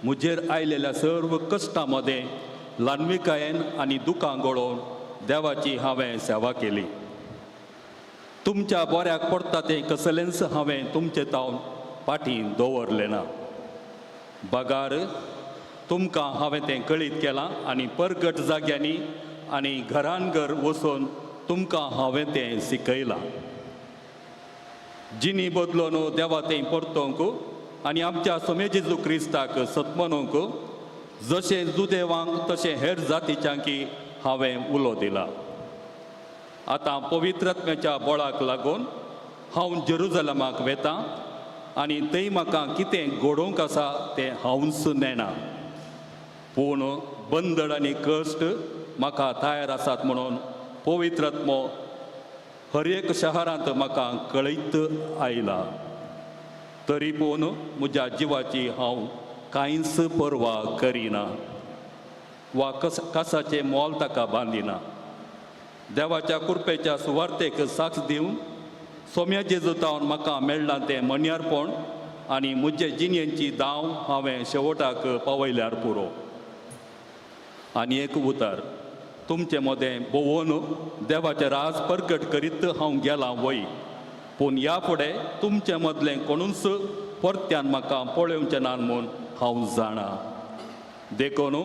[SPEAKER 12] म्हजेर आयलेल्या सर्व कश्टां मदें ल्हानविकायेन आनी दुकां गळोवन देवाची हांवें सेवा केली. तुमच्या बऱ्याक पडटा तें कसलेंच हांवें तुमचे तावन फाटीं दवरलें ना. बगार तुमकां हांवें तें कळीत केलां आनी परगट जाग्यांनी आनी घरान घर वचून तुमकां हांवें तें शिकयलां. जिनी बदलून देवा तें परतोवंक आनी आमच्या सोमे जेजू क्रिस्ताक सतमनूंक जशें जुदेवांक तशें हेर जातीच्यांकी हांवें उलो दिला. आतां पवित्रात्म्याच्या बळाक लागून हांव जेरुजलमाक वेतां आनी थंय म्हाका कितें घडोवंक आसा तें हांवूच नेणा. पूण बंदड आनी कश्ट म्हाका तयार आसात म्हणून पवित्रात्मो हर एक शहरांत म्हाका कळयत आयला. तरी पूण म्हज्या जिवाची हांव कांयच पर्वा करिना वा कसाचें मोल ताका बांदिना. देवाच्या कृपेच्या सुवार्तेक साक्ष दिवन सोम्या जेजू तावन म्हाका मेळ्ळां तें मन्यारपण आनी म्हजे जिणेची दाव हांवें शेवटाक पावयल्यार पुरो. आनी एक उतर तुमचे मदें भोंवून देवाचें राज परगट करीत हांव गेलां वय, पूण ह्या फुडें तुमचे मदलें कोणूच परत्यान म्हाका पळोवचें ना म्हूण हांव जाणा. देखून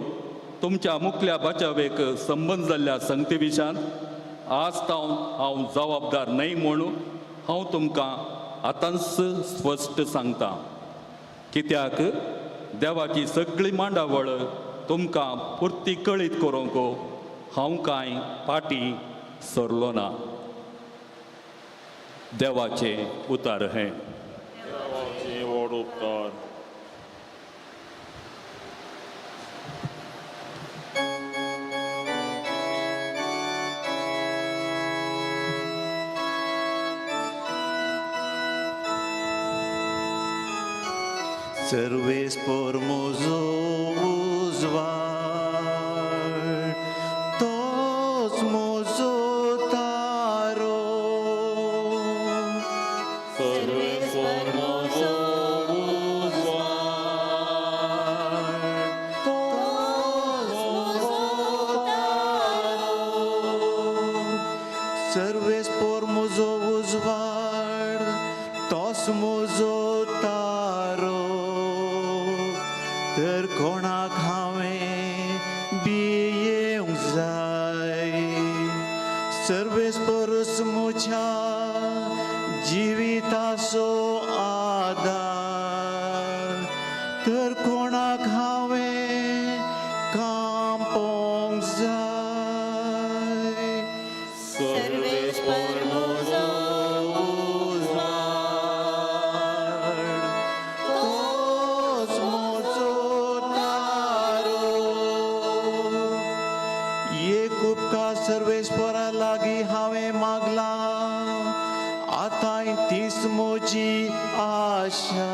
[SPEAKER 12] तुमच्या मुखल्या बचावेक संबंद जाल्ल्या संगती विशांत आज तावन हांव जबाबदार न्हय म्हूण हांव तुमकां आतांच स्पश्ट सांगता. कित्याक देवाची सगळी मांडावळ तुमकां पुर्ती कळीत करूंक हांव कांय फाटीं सरलो ना. देवाचें उतार हें.
[SPEAKER 10] देवाचें व्हड
[SPEAKER 12] उपकार.
[SPEAKER 10] सर्वेस por म्हजो उजवाड तोच म्हजो तारो
[SPEAKER 12] सर्वेस्पर म्हजो उजवाड
[SPEAKER 10] तोच म्हजो तारो सर्वेस por म्हजो उजवाड तोच म्हजो तारो तर कोणाक हांवें भियेवंक जाय सर्वेस परस म्हज्या जिविताचो आदार तर कोणाक हांवें कांपोंक जाय
[SPEAKER 12] सर्वेस्पर म्हजो उजवाड
[SPEAKER 10] तोच म्हजो तारो एक उपकार सर्वेस्परा लागीं हांवें मागला आतांय तीच म्हजी आशा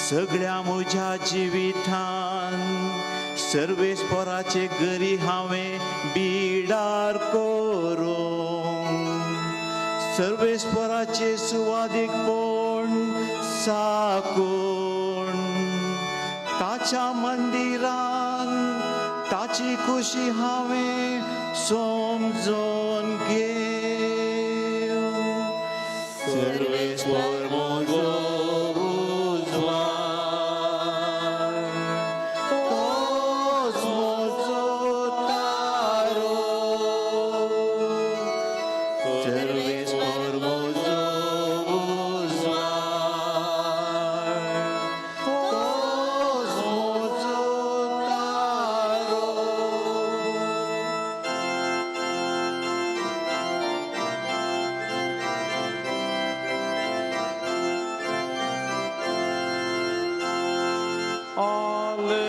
[SPEAKER 10] सगळ्या म्हज्या जिवितान सर्वेस्पराचे घरी हांवें बिडार करूं सर्वेस्पराचे सुवादीकपण साकून ताच्या मंदिरान ताची खुशी हांवें समजून घेव
[SPEAKER 12] सर्वेस्पर म्हजो उजवाड
[SPEAKER 10] तोच म्हजो तारो सर्वेस्पर म्हजो उजवाड तोच म्हजो तारो.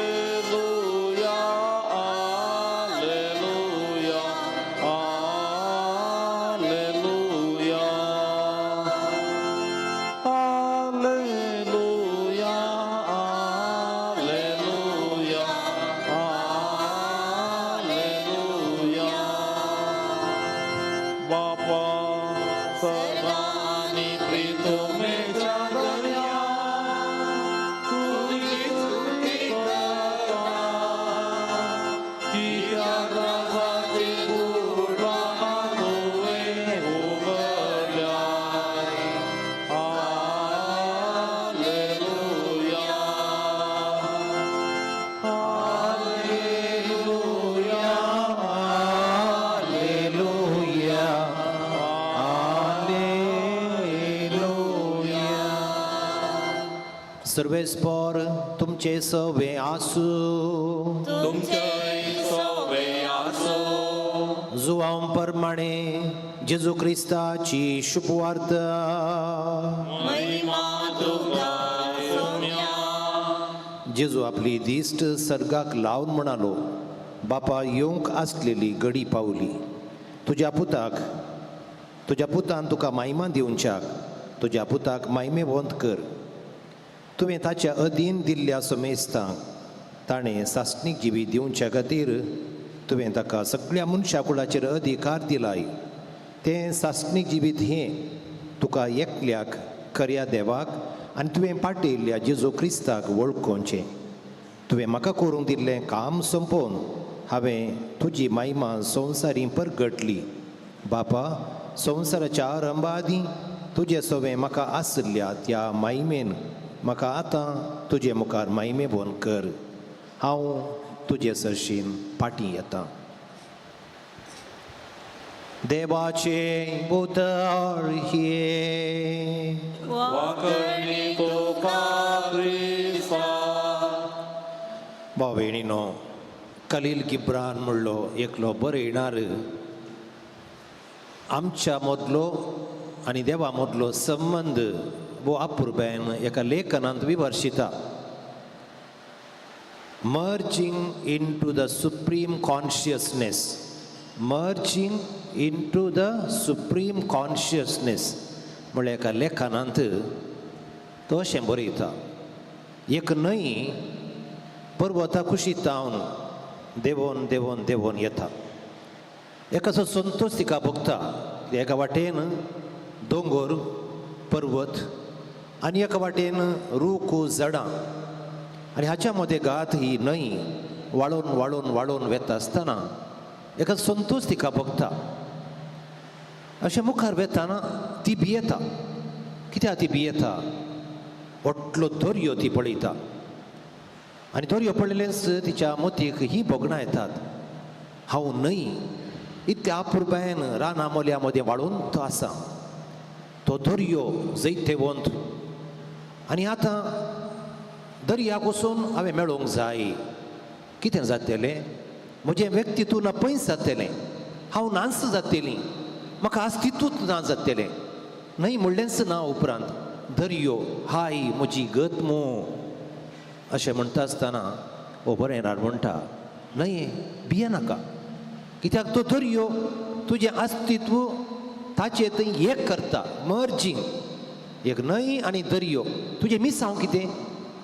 [SPEAKER 12] Alleluia, Alleluia, Alleluia. Alleluia, Alleluia, Alleluia. बापा सदांनी प्रितमेच्या दर्या तुजी स्तुती करता कित्याक राजाचे गुडवां तुवें उगडल्याय. Alleluia, Alleluia,
[SPEAKER 10] Alleluia, Alleluia.
[SPEAKER 13] सर्वेस्पर तुमचे सवे आसूं.
[SPEAKER 12] तुमचेय सवे आसूं.
[SPEAKER 13] जुवांव प्रमाणे जेजू क्रिस्ताची शुभवार्ता.
[SPEAKER 12] महिमा तुका सोम्या.
[SPEAKER 13] जेजू आपली दिश्ट सर्गाक लावन म्हणालो, बापा, येवंक आसलेली घडी पावली. तुज्या पुताक, तुज्या पुतान तुका मायमा दिवच्याक तुज्या पुताक मायमेवंत कर. तुवें ताच्या अधीन दिल्ल्या समेस्तांक ताणें सासणीक जिवीत दिवच्या खातीर तुवें ताका सगळ्या मनशा कुळाचेर अधिकार दिलाय. तें सासणीक जिवीत हें, तुका एकल्याक खऱ्या देवाक आनी तुवें पाटयल्ल्या जेजू क्रिस्ताक वळखोवचें. तुवें म्हाका करूंक दिल्लें काम सोंपोवन हांवें तुजी महिमा संवसारी परगटली. बापा, संवसाराच्या आरंभा आदीं तुजे सवें म्हाका आशिल्ल्या त्या माहिमेन म्हाका आतां तुजे मुखार माहिमेबोन कर. हांव तुजे सरशीन फाटीं येता. देवाचे उतर हे.
[SPEAKER 12] वाकणी तुका क्रिस्ता.
[SPEAKER 13] भाव भयणीनो, खलील गिब्रान म्हणलो एकलो बरयणार आमच्या मदलो आनी देवा मदलो संबंद वो अपुरबायेन एका लेखनांत विमर्शिता. Merging into the supreme consciousness, merging into the supreme consciousness म्हळ्यार एका लेखनांत तो अशें बरयता. एक न्हंय पर्वता कुशीत जावन देंवोन देंवोन देंवोन येता. एकाचो संतोश तिका भोगता. एका वाटेन दोंगोर पर्वत आनी एका वाटेन रूख झाडां आनी हाच्या मदें गात ही न्हंय वाळोवन वाळोवन वाळोवन वेता आसतना एका संतोश तिका भोगता. अशें मुखार वेताना ती भियेता. कित्याक ती भियेता? व्हडलो दर्यो ती पळयता आनी दर्यो पळयलेंच तिच्या मतीक ही भोगणां येतात. हांव न्हंय इतल्या अपुरबायेन रानां मोल्या मदें वाळून तो आसा, तो दर्यो जैतेवंत आनी आतां दर्याक वचून हांवें मेळोवंक जाय. कितें जातलें? म्हजें व्यक्तित्व ना पयस जातलें, हांव नाच जातली, म्हाका अस्तित्वूच ना जातलें. न्हय म्हणलेंच ना उपरांत दर्यो हाय म्हजी गत मू अशें म्हणटा आसतना हो बरें राड म्हणटा, न्हय भियेनाका, कित्याक तो दर्यो तुजें अस्तित्व ताचें थंय एक करता. मर्जींग एक न्हंय आनी दर्यो तुजें मिसांव कितें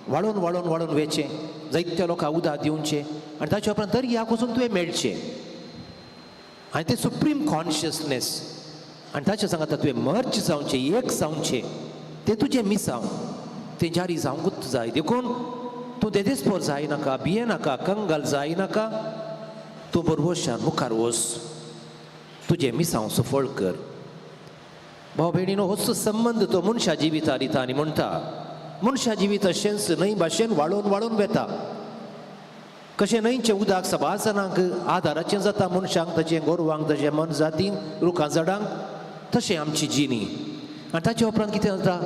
[SPEAKER 13] वाळोवन वाळोवन वाळोवन वेचें, जायत्या लोकांक उदक दिवचें आनी ताचे उपरांत दर्याक वचून तुवें मेळचें आनी तें सुप्रीम कॉन्शियसनेस आनी ताचे सांगता तुवें मर्ज जावचें, एक जावचें, तें तुजें मिसांव तें जारी जावंकूच जाय. देखून तूं देदेस्पोर जायनाका, भियेनाका, कंगाल जायनाका, तूं बरवशान मुखार वच, तुजें मिसांव सफळ कर. भाव भयणीनो, होच संबंद तो मनशा जिविता दिता आनी म्हणटा मनशा जिवीत अशेंच न्हंय भाशेन वाळोवन वाळोवन वेता. कशें न्हंयचें उदक सबार जाणांक आदाराचें जाता, मनशांक तशें गोरवांक तशें मनजातींक रुखां झाडांक, तशें आमची जिणी. आनी ताचे उपरांत कितें जाता?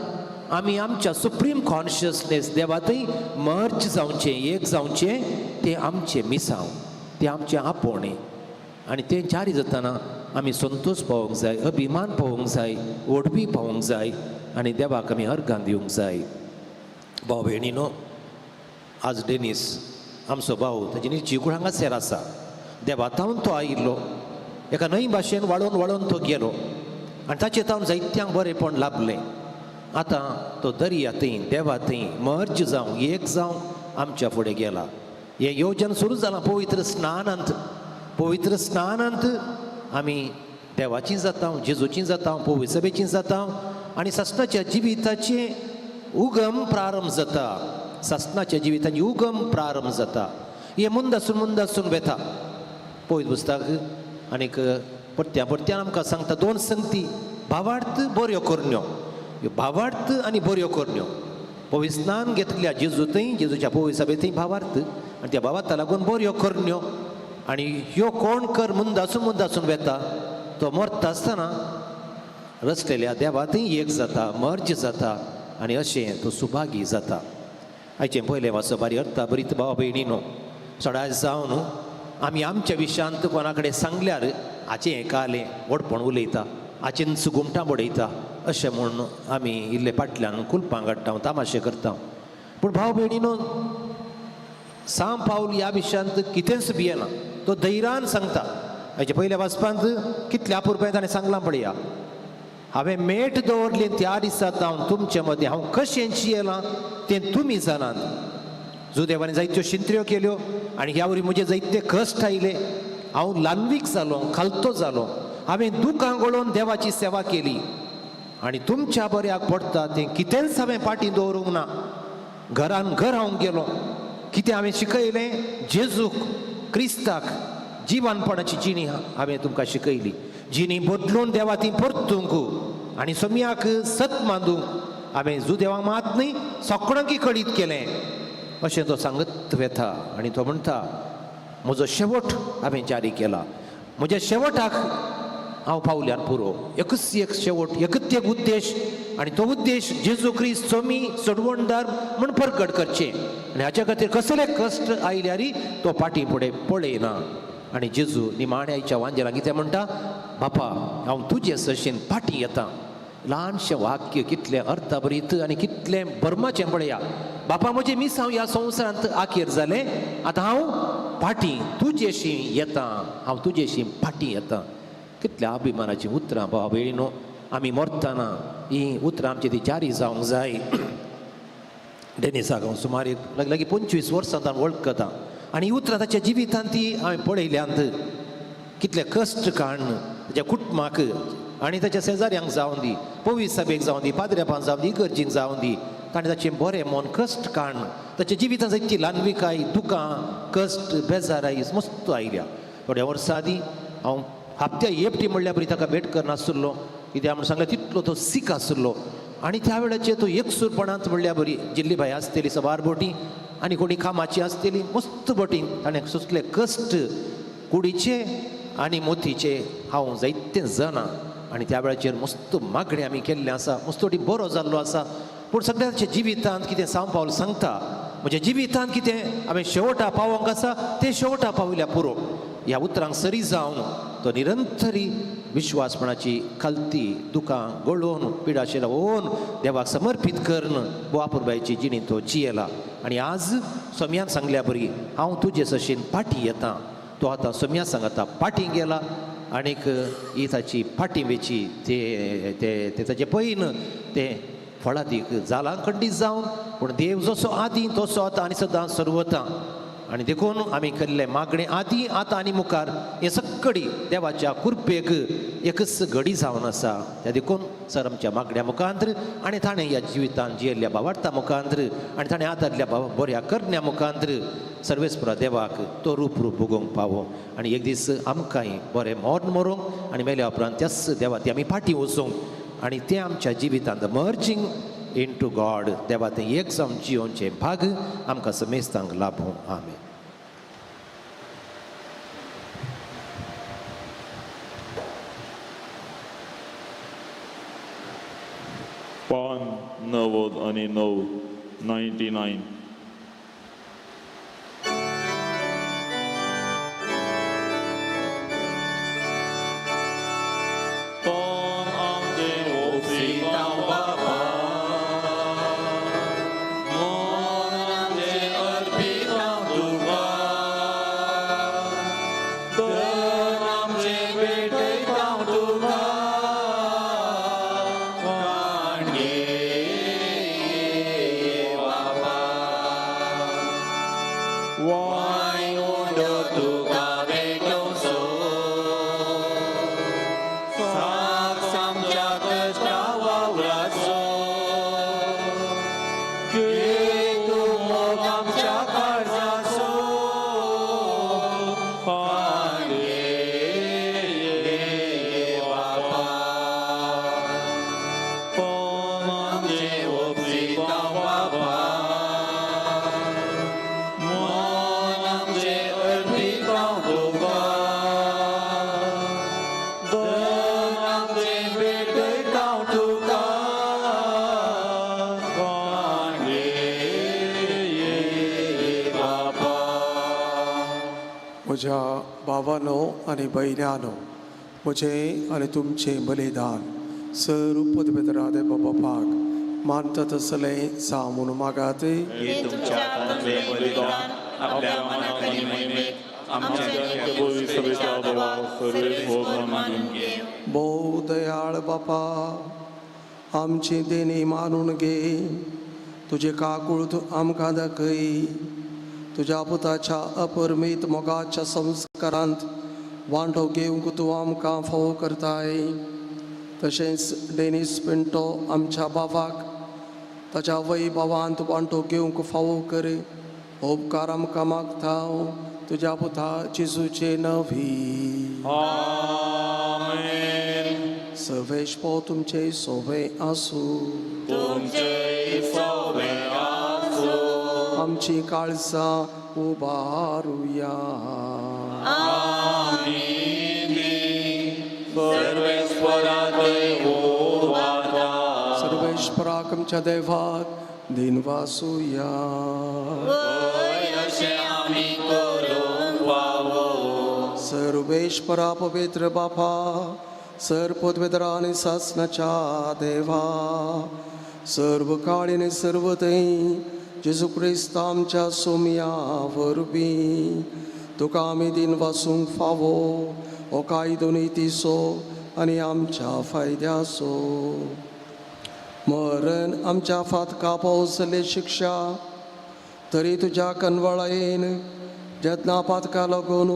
[SPEAKER 13] आमी आमच्या सुप्रीम कॉन्शियसनेस देवातय मर्ज जावचें, एक जावचें, तें आमचें मिसांव, तें आमचें आपोवणें आनी तें जारी जातना आमी संतोश पावोवंक जाय, अभिमान पावोवंक जाय, व्हडवी पावोवंक जाय आनी देवाक आमी अर्गां दिवंक जाय. भाव भयणीनो, आज डेनीस आमचो भाव ताजी निजी हांगासर आसा. देवा तावन तो आयिल्लो, एका न्हंय भाशेन वाळोवन वाळोवन तो गेलो आनी ताचे तावन जायत्यांक बरेंपण लाभलें. आतां तो दर्या थंय देवा थंय मर्ज जावंक, एक जावंक आमच्या फुडें गेला. हें योजन सुरू जालां पवित्र स्नानांत. पवित्र स्नानांत आमी देवाची जाता, जेजूची जाता, पवित्र सभेची जाता आनी सासणाच्या जिविताचें उगम प्रारंभ जाता. सासणाच्या जिविताची उगम प्रारंभ जाता. हें मुंदासून मुंदासून वेता. पवित्र पुस्तक आनीक परत्या परत्यान आमकां सांगता दोन संगती, भावार्थ बऱ्यो करण्यो, ह्यो भावार्थ आनी बऱ्यो करण्यो. पवित्र स्नान घेतल्या जेजू थंय, जेजूच्या पवित्र सभे थंय भावार्थ आनी त्या भावार्था लागून बऱ्यो करण्यो. आनी ह्यो कोण कर मुंदासून मुंदासून वेता तो मरता आसतना रचलेल्या देवा थंय एक जाता, मर्ज जाता आनी अशें तो सुभागी जाता. आयचें पयलें वाचप बारी अर्था बरीत भाव भयणीनो, सदांच जावन आमी आमच्या विशयांत कोणा कडेन सांगल्यार हाचें हें आलें व्हडपण उलयता, हाचेंच घुमटां बडयता अशें म्हूण आमी इल्ले फाटल्यान कुलपां काडटा, तामाशे करता. पूण भाव भयणीनो, सांव पावल ह्या विशयांत कितेंच भियेना, तो धैर्यान सांगता. हाचे पयल्या वाचपांत कितल्या अपुरबायेन ताणें सांगलां पळया, हांवें मेट दवरली त्या दिसा जावन तुमचे मदीं हांव कशें जियेलां तें तुमी जाणात. जुदेवांनी जायत्यो शिंत्र्यो केल्यो आनी ह्या वरी म्हजे जायते कश्ट आयले, हांव ल्हानवीक जालो, खालतो जालो, हांवें दुकां गळोवन देवाची सेवा केली आनी तुमच्या बऱ्याक पडटा तें कितेंच हांवें फाटीं दवरूंक ना. घरान घर हांव गेलो, कितें हांवें शिकयलें? जेजूक क्रिस्ताक जिवानपणाची जिणी हांवें तुमकां शिकयली. जिणी बदलून देवा ती परतूंक आनी सोम्याक सत मांदूंक हांवें जुदेवांक मात न्हय सगळ्यांकी कळीत केलें अशें तो सांगत वेता. आनी तो म्हणटा म्हजो शेवट हांवें जारी केला, म्हज्या शेवटाक हांव पावल्यार पुरो. एकूच एक शेवट, एकूच एक उद्देश आनी तो उद्देश जेजू क्रिस्त सोमी सोडवणदार म्हूण परगट करचें आनी हाच्या खातीर कसले कश्ट आयल्यारय तो फाटीं फुडें पळयना. आनी जेजू निमाण्या आयच्या वांजेलाक कितें म्हणटा? बापा, हांव तुजे सशेन फाटीं येता. ल्हानशें वाक्य कितलें अर्थभरीत आनी कितलें बर्माचें पळया. बापा म्हजें मिसांव ह्या संवसारांत आखेर जालें, आतां हांव फाटीं तुजेशी येता, हांव तुजेशी फाटीं येता. कितल्या अभिमानाचीं उतरां भावा भयणीनो. आमी मरतना हीं उतरां आमची ती जारी जावंक जाय. डेनिसाक हांव सुमार एक लागीं लागीं 25 वर्सां ताणें वळखता आनी ही उतरां ताच्या जिवितांत ती हांवें पळयल्यांत. कितले कश्ट काडून ताच्या कुटुंबाक आनी ताच्या शेजाऱ्यांक जावं दी, पवीस सभेक जावं दी, पाद्रेपांक जावं दी, इगर्जींक जावं दी, ताणें ताचें बरें मन कश्ट काडून ताच्या जिवितांत जायती ल्हानविकाय, दुकां, कश्ट, बेजाराय मस्त आयल्या. थोड्या वर्सां आदीं हांव हप्त्या एकटी म्हणल्यार बरी ताका भेट करनासलो, कित्याक म्हूण सांगलें तितलो तो सीक आसलो. आनी त्या वेळाचेर तो एकसूरपणांत म्हणल्यार बरी जिल्ली बाय आसतली सबार बोटी आनी कोणी कामाची आसतली मस्त बोटी ताणें सोंसले कश्ट कुडीचे आनी मोतीचे हांव जायते जाणा. आनी त्या वेळाचेर मस्त मागणें आमी केल्लें आसा, मस्त बरो जाल्लो आसा. पूण सगळ्यांच्या जिवितांत कितें सांव पावल सांगता, म्हज्या जिवितांत कितें हांवें शेवटा पावोंक आसा तें शेवटा पावल्या पुरो. ह्या उतरांक सरी जावन तो निरंतरी विश्वासपणाची खालती दुकां गळोवन पिडाशें लावन देवाक समर्पीत करून बोवापुरबायची जिणी तो जियेला. आनी आज सोम्यान सांगल्या बरी हांव तुजे सशीन फाटीं येता. तो आतां सोम्या सांगता फाटीं गेला आनीक ही ताची फाटीं वेची ते ते ताचे पयन तें फळादीक जालां खंडीत जावन. पूण देव जसो आदीं तसो आतां आनी सदां सर्वता. आनी देखून आमी केल्लें मागणें आदीं आतां आनी मुखार हें सक्कडी देवाच्या कृपेक एकच घडी जावन आसा. त्या देखून सर आमच्या मागण्या मुखांत्र आनी ताणें ह्या जिवितांत जियेल्ल्या भावार्था मुखांत्र आनी ताणें आदारल्या बऱ्या करण्या मुखांत्र सर्वेस्परा देवाक तो रूप रूप भोगोवंक पावो. आनी एक दीस आमकांय बरें मरण मरूंक आनी मेल्या उपरांत त्याच देवा ती आमी फाटीं वचूंक आनी तें आमच्या जिवितांत मर्जींग इन टू गॉड देवा तें एक जावन जियोवचें भाग आमकां समेस्तांक लाभूं. आमेन.
[SPEAKER 14] पान 99, 99.
[SPEAKER 9] म्हज्या भावानो आनी भयण्यानो, म्हजें आनी तुमचें बलिदान सर पदवेतरा देवा बापाक मानता तसलें जावं म्हणून मागात. भोव दयाळ बापा, आमची देणी मानून घे, तुजे काकूळ तूं आमकां दाखय. तुज्या पुताच्या अपरमीत मोगाच्या संस्कारांत वांटो घेवंक तूं आमकां फावो करताय. तशेंच डेनीस पिंटो आमच्या बाबाक ताच्या वैभवांत वांटो घेवंक फावो कर. उपकार आमकां मागता तुज्या पुता जेजूचे नवी.
[SPEAKER 14] आमेन.
[SPEAKER 9] सर्वेस्पर तुमचे सोबे आसूं. आमची काळजां उबारुया. सर्वेस्पराक आमच्या देवाक दिनवासुया. सर्वेस्परा पवित्र बापा, सर पदवेदरा आनी सासनाच्या देवा, सर्व काळी आनी सर्व थंय जेजू क्रिस्त आमच्या सोमया वरवीं तुका आमी दिन वासूंक फावो हो कायदो नितीचो आनी आमच्या फायद्याचो. मरण आमच्या फातका पावसले शिक्षा तरी तुज्या कनवळायेन जेन्ना पातका लागून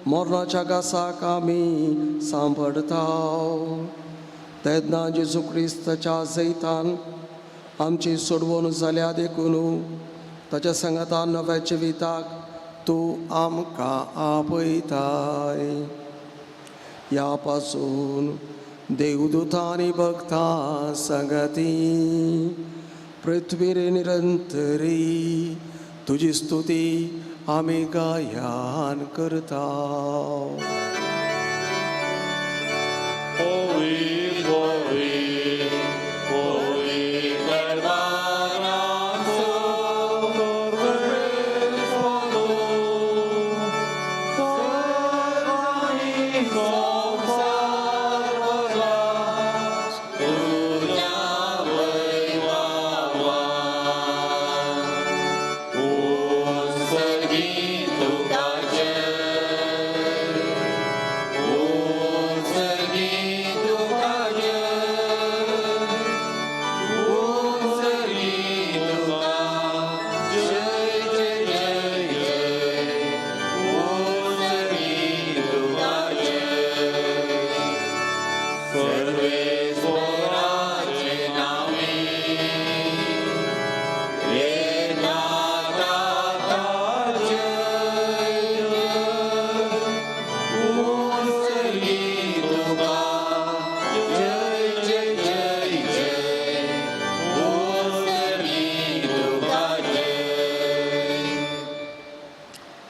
[SPEAKER 9] मरणाच्या घासाक आमी सांपडता तेन्ना जेजू क्रिस्ताच्या जैतान आमची सोडवण जाल्या देखून ताच्या सांगातान नव्या जिविताक तूं आमकां आपयताय. ह्या पासून देवदूतां आनी भक्तां सांगाती पृथ्वीर निरंतरी तुजी स्तुती आमी गायन करता.
[SPEAKER 14] Holy, holy, holy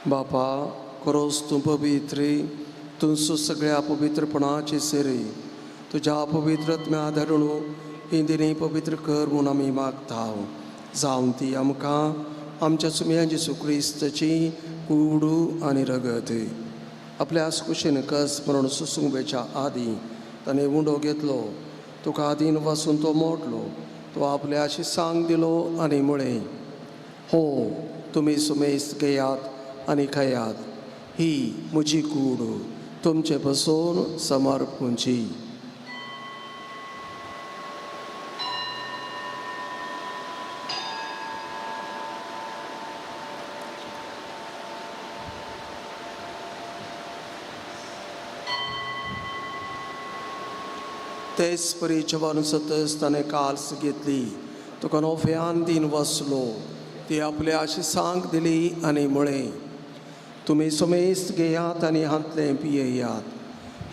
[SPEAKER 9] बापा खरोच तूं पवित्री, तूं सगळ्या पवित्रपणाची सेरी तुज्या पवित्रत्म्या धाडून ही दिनी पवित्र कर म्हूण आमी मागता. जावन ती आमकां आमच्या सुम्या जेजू क्रिस्ताची कुडू आनी रगत. आपल्या कुशीन कस म्हणून सुसूंक वेच्या आदीं ताणें उंडो घेतलो, तुका आदीन वासून तो मोडलो, तो आपल्या शिसांक दिलो आनी म्हळें, हो तुमी सुमेस्त घेयात आनी खायात, ही म्हजी कूड तुमचे पसून समर्पूंची. तेच परी जेवण सतस ताणें काल्स घेतली, तुका नोफ्यान दिन वसलो, ती आपल्या शिसांक दिली आनी म्हळें, तुमी सुमेस्त घेयात आनी हांतलें पियेयात,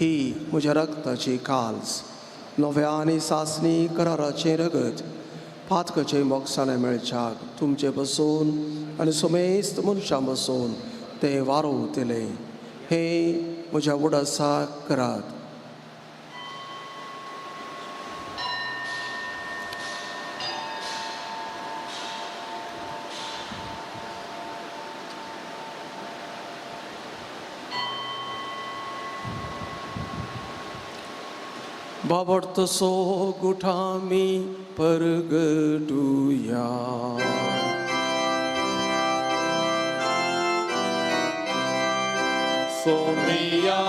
[SPEAKER 9] ही म्हज्या रक्ताची काल्स, नव्या आनी सासणी कराराचें रगत, पातकाचें मोगसाणें मेळच्याक तुमचे बसून आनी सुमेस्त मनशां बसून तें वारोवतलें. हें म्हज्या उडासाक करात. बाबर्त सो गुठामी परगटुया.
[SPEAKER 14] सोमिया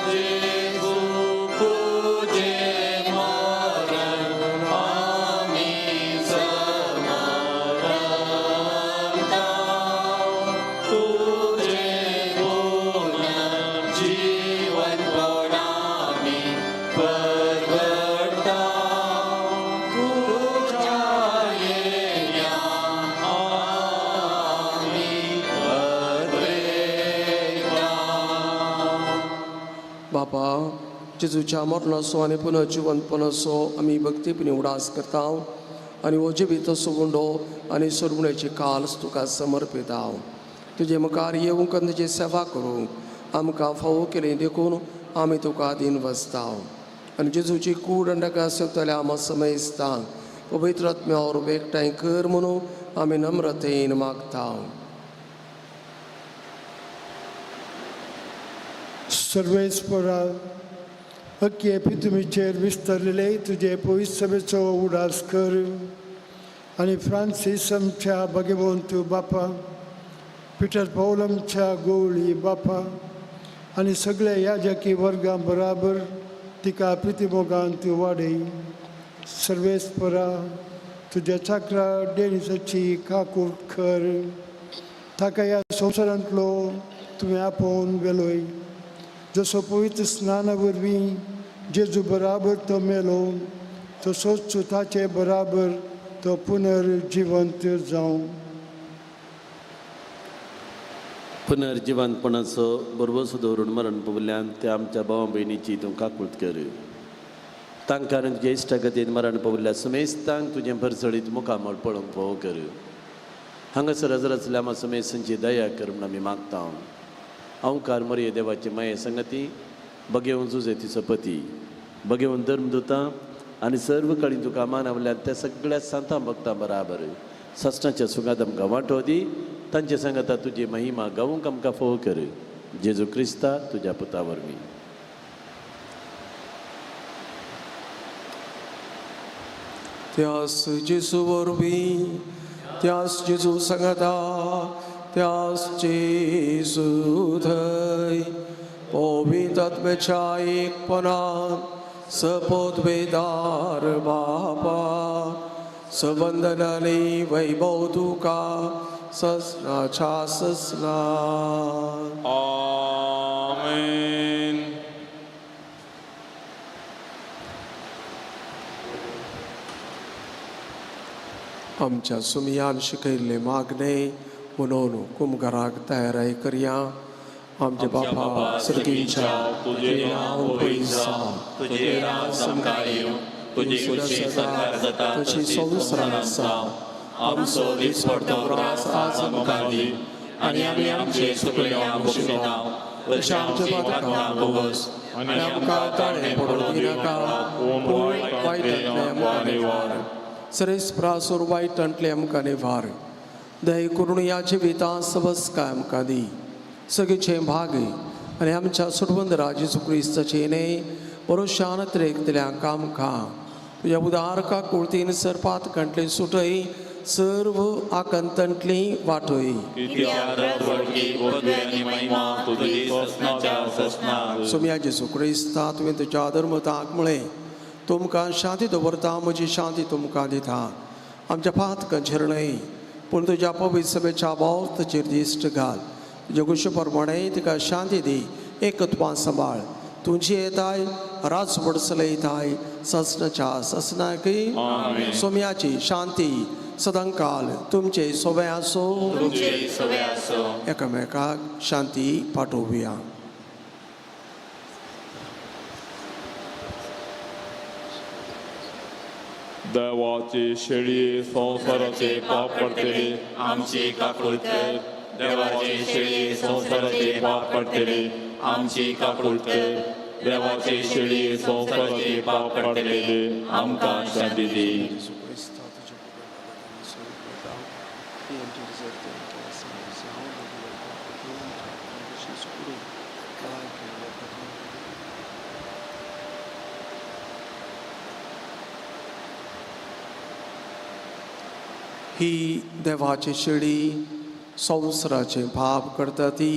[SPEAKER 14] जेजू तुजें मरण आमी समरता, तुजें गुण जीवनपण आमी परगटता, तुज्या येण्या आमी अद्रेता.
[SPEAKER 9] बापा, जेजूच्या मरणाचो आनी पुनर्जिवनपणाचो आमी भक्तीपणी उडास करता आनी हो जिवीत सुगुंडो आनी सोडवणेची काल्स तुका समर्पिता. तुजे मुखार येवंक आनी तुजी सेवा करूंक आमकां फावो केली देखून आमी तुका दीन वसता. आनी जेजूची कूड आनी रगत सोदतल्या आमा समयस्तान पवित्र आत्म्यावर एकठांय कर म्हणून आमी नम्रतेन मागता.
[SPEAKER 15] सर्वेस्परा अख्खे पितुमीचेर विस्तारलेले तुजे पवित्र सभेचो उडास कर आनी फ्रांसीस आमच्या भगवंत बापा, पिटर पौल आमच्या गोवळी बापा आनी सगळ्या याजकी वर्गां बराबर तिका प्रितीमोगान तूं वाडय. सर्वेस्परा तुज्या चाकरा डेनिसाची काकूट कर, ताका ह्या संवसारांतलो तुवें आपोवन व्हेलोय. जसो पवित्र स्नाना वरवीं जेजू बराबर तो मेलो तसोच ताचे बराबर तो पुनर्जिवंत जावं.
[SPEAKER 16] पुनर्जिवंतपणाचो बरबसो दवरून मरण पावल्यान त्या आमच्या भावा भयणीची तूं काकूट कर. तांकां तुजे इश्टागतीन मरण पावल्या समेस्तांक तुजें भरसळीत मुखामळ पळोवंक फावो कर. हांगासर हजर आसल्या आमा समेस्तांची दया कर म्हूण आमी मागता. अंकार मरये देवाची माये संगती बगेवन जुजे तिचो पती बगेवन धर्मदुतां आनी सर्व कडेन तुका मानवल्या त्या सगळ्या सांतां भक्तां बराबर ससनाच्या सुगात आमकां वांटो दी. तांचे सांगता तुजी महिमा गावूंक आमकां फोव कर. जेजू क्रिस्ता तुज्या पुता वरवीं.
[SPEAKER 9] त्यास जेजू वरवीं, त्यास जेजू सांगता, त्यास जेजू थंय पवित्र आत्म्याच्या एकपणान सपोतवेदार बापा सवंदनाने वैभव तुका ससनाच्या ससना.
[SPEAKER 14] आमेन.
[SPEAKER 9] आमच्या सुमयान शिकयल्ले मागणे म्हणून कुमघराक तयाराय करया. आमच्या बापा सर्गीच्या तुजें नांव पयस जावं,
[SPEAKER 14] तुजें राज आमकां येवं, तुजी खुशी सरकार जाता
[SPEAKER 9] तशी संवसारांत जावं.
[SPEAKER 14] आमचो दिसपडतो ग्रास आज आमकां दी आनी आमी आमचे चुकल्या बक्षिता तशें आमच्या पातकां भोगस आनी आमकां ताणें
[SPEAKER 9] पडूं दिनाका, पूण वायटांतलें आमकां निवार. सरेस प्रासूर वायटांतलें आमकां निवार. दया करून ह्या जिवितांत सवस्काय आमकां दी. सगळेचे भागी आनी आमच्या सुरवंदरा जेजू क्रिस्ताचे न्हय भरोशान त्रेकतल्यांक आमकां तुज्या उदारका कुळतीन सरपातकांतली सुटय, सर्व आकांतांतली वाटय. सोम्या जेजू क्रिस्ता तुवें तुज्या धर्मताक म्हळें, तुमकां शांती दवरता, म्हजी शांती तुमकां दिता. आमच्या पातकांचेर न्हय पूण तुज्या पवित्र सभेच्या भावताचेर दिश्ट घाल. तुज्या गुशे प्रमाणे तिका शांती दी, एकत्वान सांबाळ. तुजी येताय राजवट चलयताय ससनाच्या ससनाकय. सोम्याची शांती सदांकाल तुमचे सोवे आसो. एकामेकाक शांती पाठोवया.
[SPEAKER 14] देवाची शेळी संवसाराचे पाप पडटले आमची काकूट कर. देवाची शेळी संवसाराचे पाप पडटले आमची काकूट कर. देवाची शेळी संवसाराचे पाप पडटले आमकां शांती दी.
[SPEAKER 9] ही देवाची शेळी संवसाराचें पाप करता ती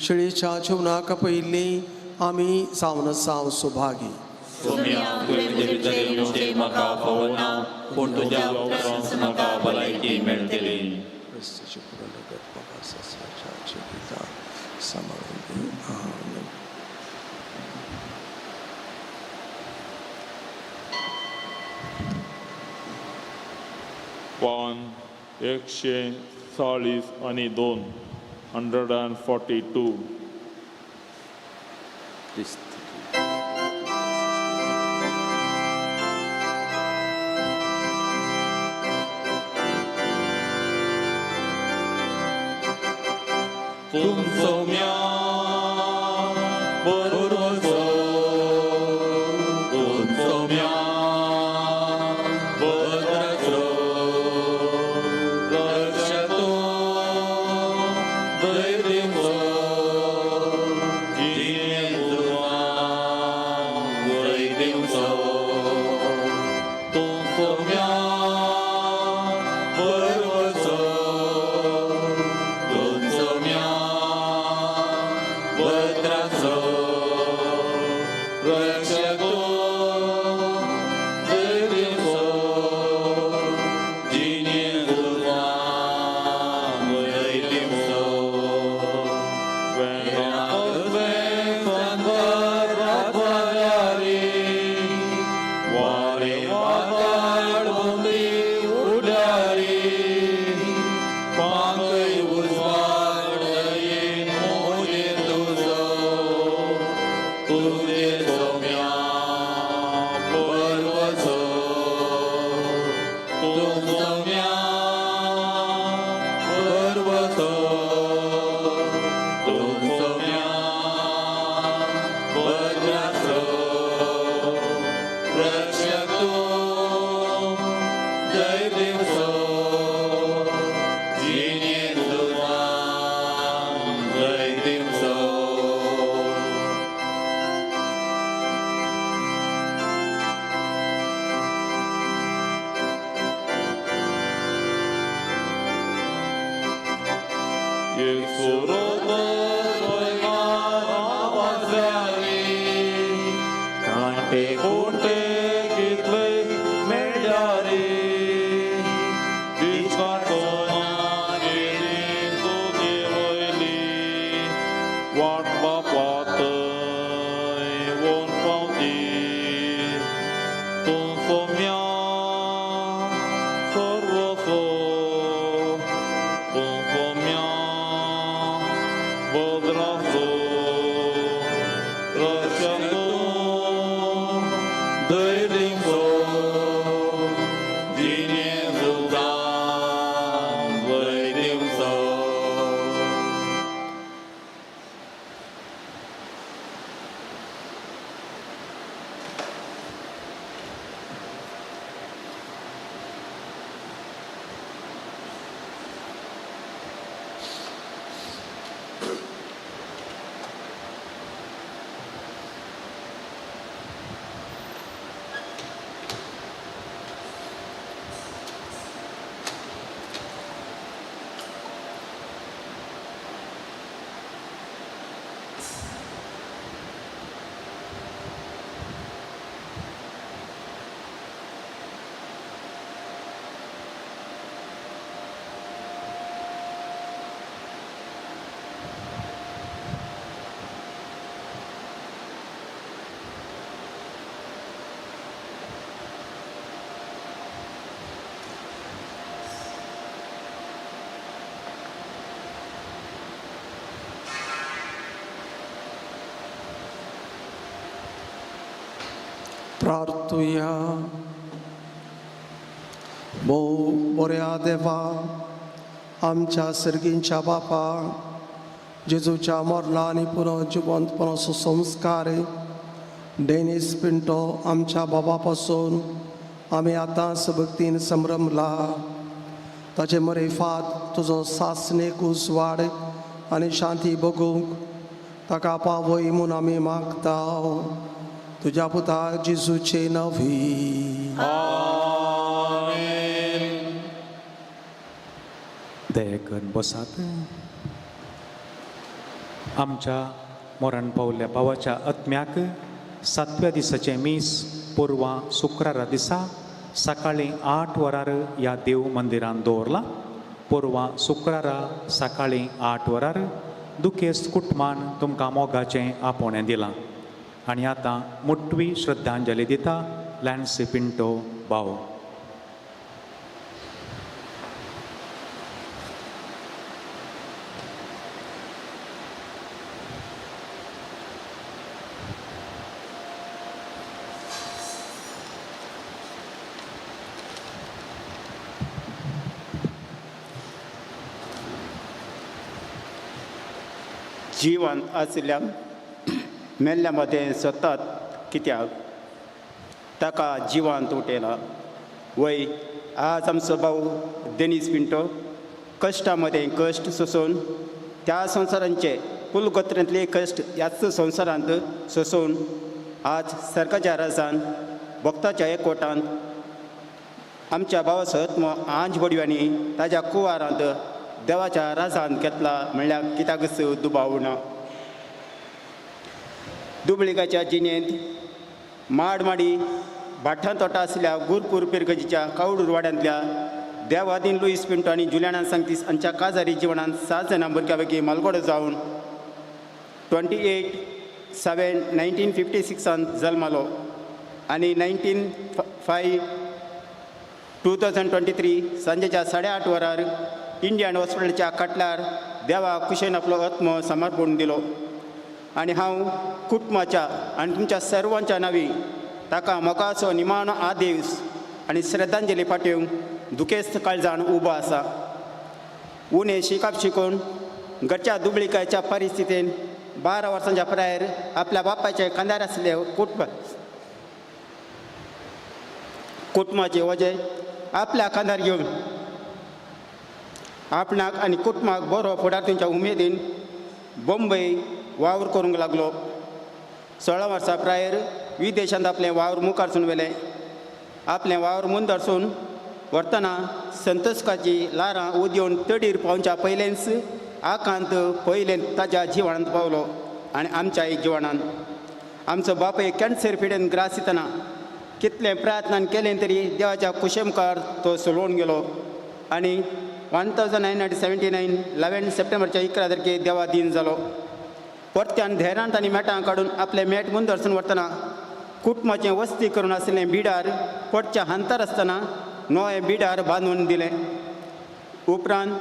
[SPEAKER 9] शेळीच्या जिवनाक पयलीं आमी जावन साव सुभागी.
[SPEAKER 14] सोम्या तुवें म्हजे भितर येवचें म्हाका फावना, पूण तुज्या उपरांत म्हाका भलायकी मेळटली. पान 140 आणि 2, 142. तुमचो म्या बरोसो, तुमचो म्या बद्रचो, रक्षतो धैर्यचो, जिणे सोम्या बरवचो तूं सोम्या बत्राचो रक्षको दिवसो जिणे
[SPEAKER 9] प्रार्थुया. भोव बऱ्या देवा, आमच्या सर्गींच्या बापा, जेजूच्या मरणा आनी पुनर्जिवंतपणाचो संस्कार डेनीस पिंटो आमच्या बाबा पासून आमी आतां सबक्तीन संभ्रमला. ताचे मरेफात तुजो सासणेक उजवाड आनी शांती बगूंक ताका पावय म्हूण आमी मागता. तुज्या पुता जेजूचे नवी.
[SPEAKER 17] दया करून बसात. आमच्या मरण पावल्या भावाच्या आत्म्याक सातव्या दिसाचें मीस पोरवां शुक्रारा दिसा सकाळीं 8 वरार ह्या देव मंदिरान दवरलां. पोरवां शुक्रारा सकाळीं 8 वरार दुखेस्त कुटुंबान तुमकां मोगाचें आपोवणें दिलां. आनी आतां मोटवी श्रद्धांजली दिता लॅन्सी पिंटो भाव.
[SPEAKER 18] जीवन आशिल्ल्यान मेल्ल्या मदें सतत कित्याक ताका जिवांत उठयला. वय आज आमचो भाव डेनीस पिंटो कश्टा मदें कश्ट सोंसून त्या संवसारांचे कुलगोत्रेंतले कश्ट ह्याच संवसारांत सोंसून आज सरकाच्या राजान भक्ताच्या एकवटांत आमच्या भावाचो आत्मो आंज बडव्यांनी ताज्या कुवारांत देवाच्या राजान घेतला म्हणल्यार कित्याकच दुबाव ना. दुबळिकाच्या जिणेंत माडमाडी भाटां तोटा आशिल्ल्या गुरपूर पिरगजीच्या कावडूर वाड्यांतल्या देवादीन लुईस पिंटो आनी जुलियाना सांगतीस हांच्या काजारी जिवनांत 7 जाणां भुरग्यां पैकी मालगोडो जावन 28/7/1956 जल्मालो आनी 19/5/2023 सांजेच्या 8:30 वरार इंडियन हॉस्पिटलच्या खाटल्यार देवा कुशेन आपलो आत्मो समर्पण दिलो. आनी हांव कुटुंबाच्या आनी तुमच्या सर्वांच्या नांवी ताका मोगाचो निमाणो आदेश आनी श्रद्धांजली पाठोवंक दुखेस्त काळजान उबो आसा. उणें शिकप शिकून घरच्या दुबळिकायच्या परिस्थितीन 12 वर्सांच्या प्रायर आपल्या बापायच्या खांद्यार आसले कुटुंबाचे वजें आपल्या खांद्यार घेवन आपणाक आनी कुटुंबाक बरो फुडार दिवच्या उमेदीन बंबय वावर करूंक लागलो. 16 वर्सां प्रायर विदेशांत आपलें वावर मुखारसून व्हेलें. आपलें वावर मुंदरसून व्हरतना संतोषकाची ल्हारां उदेवन तडीर पावच्या पयलेंच आकांत पयलें ताज्या जिवनांत पावलो आनी आमच्याय जिवनांत. आमचो बापूय कॅन्सर पिडेन ग्रास दितना कितलें प्रयत्नान केलें तरी देवाच्या कुशेमकार तो सोलोवन गेलो आनी 1979 11 सप्टेंबरच्या 11 तारखेर देवा दीन जालो. परत्यान धैर्यांत आनी मेटां काडून आपलें मेट मुंदरसून व्हरतना कुटुंबाचें वस्ती करून आशिल्लें बिडार पडच्या हांतार आसतना नवें बिडार बांदून दिलें. उपरांत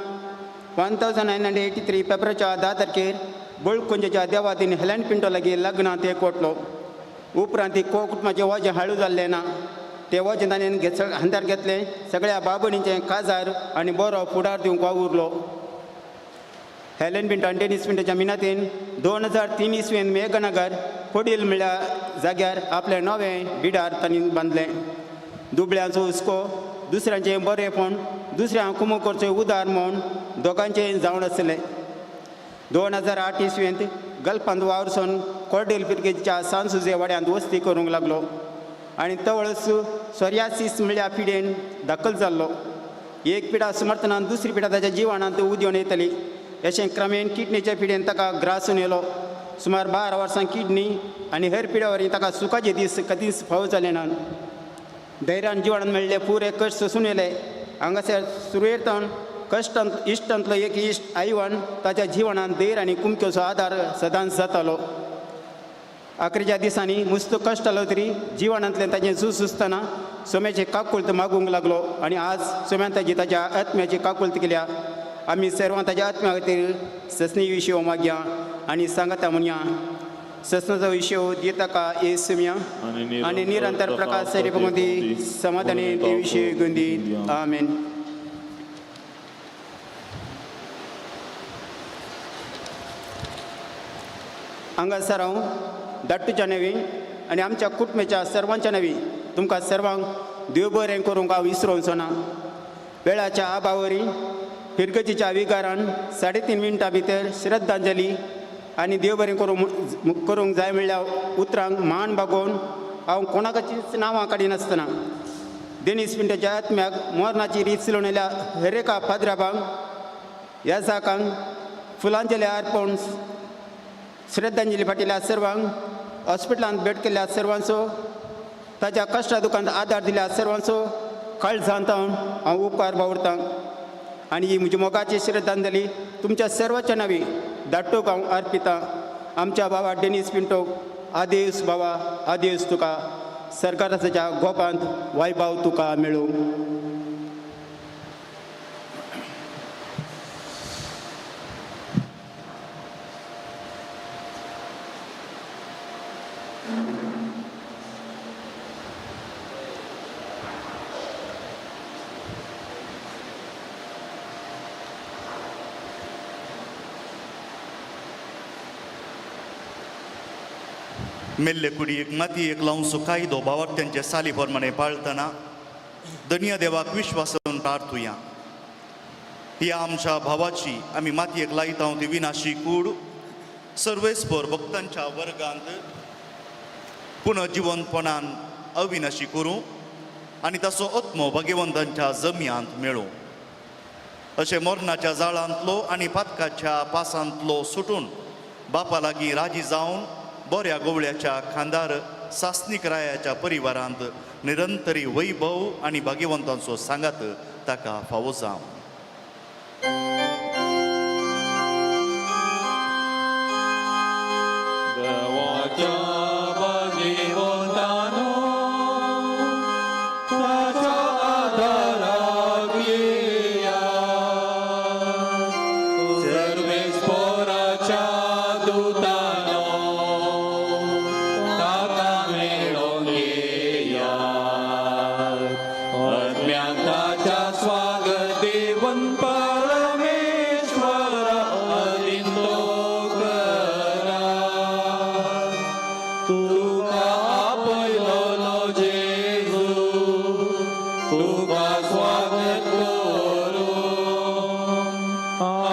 [SPEAKER 18] 1983 फेब्रुवारीच्या 10 तारखेर बळकुंजेच्या देवादीन हेलन पिंटो लागीं लग्नांत एकवटलो. उपरांत ती कुटुंबाचें वजें हाळू जाल्लें ना. तें वजें ताणें हांतार घेतलें, सगळ्या बाबणीचें काजार आनी बरो फुडार दिवंक वावुरलो. हेलन पिंटो आनी डेनीस पिंटोच्या मिनातीन 2003 इसवेन मेघनगर पडील म्हळ्या जाग्यार आपलें नवें बिडार तांणी बांदलें. दुबळ्यांचो हुस्को, दुसऱ्यांचें बरेंपण, दुसऱ्यांक कुमो करचें उदार म्हूण दोगांचें जावन आसलें. 2008 इसवेंत गल्फांत वावरसून कोर्डेल पिरगेच्या सांसुजे वाड्यांत वस्ती करूंक लागलो आनी तवळच सोरियासीस म्हळ्या पिडेन दाखल जाल्लो. एक पिडा समर्थनान दुसरी पिडा ताच्या जिवनांत उदेवन येतली अशें क्रमेन किडनीच्या पिडेन ताका ग्रासून येयलो. सुमार 12 वर्सां किडनी आनी हेर पिड्या वरवीं ताका सुखाचे दीस कदीच फावो जाले ना. धैर्यान जिवनांत मेळ्ळे पुरे कश्ट सोंसून येयले. हांगासर सुरवेतावन कश्टांत इश्टांतलो एक इश्ट आयवान ताच्या जिवनांत धैर्य आनी कुमक्योचो आदार सदांच जातालो. आखरीच्या दिसांनी मुस्त कश्ट आलो तरी जिवनांतल्यान ताचें झूज सुचतना सोम्याची काकुळत मागूंक लागलो आनी आज सोम्यान ताजी ताच्या आत्म्याची काकुळत केल्या. आमी सर्वां ताच्या आत्म्या खातीर ससनी विशय मागया आनी सांगता म्हणया. ससनाचो विशय दिता का ए सुम्या आनी निरंतर प्रकाश सरी समाधानी ते विशय गुंदी. आमेन. हांगासर हांव धाट्टूच्या नवी आनी आमच्या कुटुंबाच्या सर्वांच्या नवी तुमकां सर्वांक देव बरें करूंक हांव विसरोवचो ना. वेळाच्या आबावरी फिरगतीच्या विगारान 3.5 मिनटां भितर श्रद्धांजली आनी देव बरें करूंक जाय म्हणल्यार उतरांक मान बागोवन हांव कोणाकचीच नांवां काडिनासतना डेनीस पिंटोच्या आत्म्याक मरणाची रीत चलोवन येयल्या हर एका पाद्राबांक ह्या जाकांक फुलांजली अर्पण श्रद्धांजली फाटिल्या सर्वांक हॉस्पिटलांत भेट केल्ल्या सर्वांचो ताच्या कश्टा दुकांत आदार दिल्या सर्वांचो काळजांत हांव उपकार बावरतां आनी ही म्हजी मोगाची श्रद्धांजली तुमच्या सर्वांच्या नांवी धाट्टूक हांव अर्पितां. आमच्या बाबा डेनीस पिंटो आदेस बाबा, आदेस तुका सरकाराच्या गोपांत वायभाव तुका मेळूं.
[SPEAKER 19] मेल्ले कुडयेक मातयेक लावचो कायदो भावार्थ्यांचे साली प्रमाणे पाळतना दनिया देवाक विश्वासान प्रार्थुया. ह्या आमच्या भावाची आमी मातयेक लायता ती विनाशी कूड सर्वेस्पर भक्तांच्या वर्गांत पुनर्जिवंतपणान अविनाशी करूं. आनी ताचो आत्मो भगवंतांच्या जमयांत मेळूं. अशें मरणाच्या जाळांतलो आनी पातकाच्या पासांतलो सुटून बापा लागीं राजी जावन बऱ्या गोवळ्याच्या खांदार सासणीक रायाच्या परिवारांत निरंतरी वैभव आनी भाग्यवंतांचो सांगात ताका फावो जावं.
[SPEAKER 14] देवाच्या भगवंतानो ताच्या आदाराक येया, सर्वेस्पोराच्या दुतानो ताका मेळोवन येया, आत्म्याक ताच्या स्वागत देवन परमेश्वरा अदिंतो करा. तुका आपयलोलो जेजू तुका स्वागत करूं,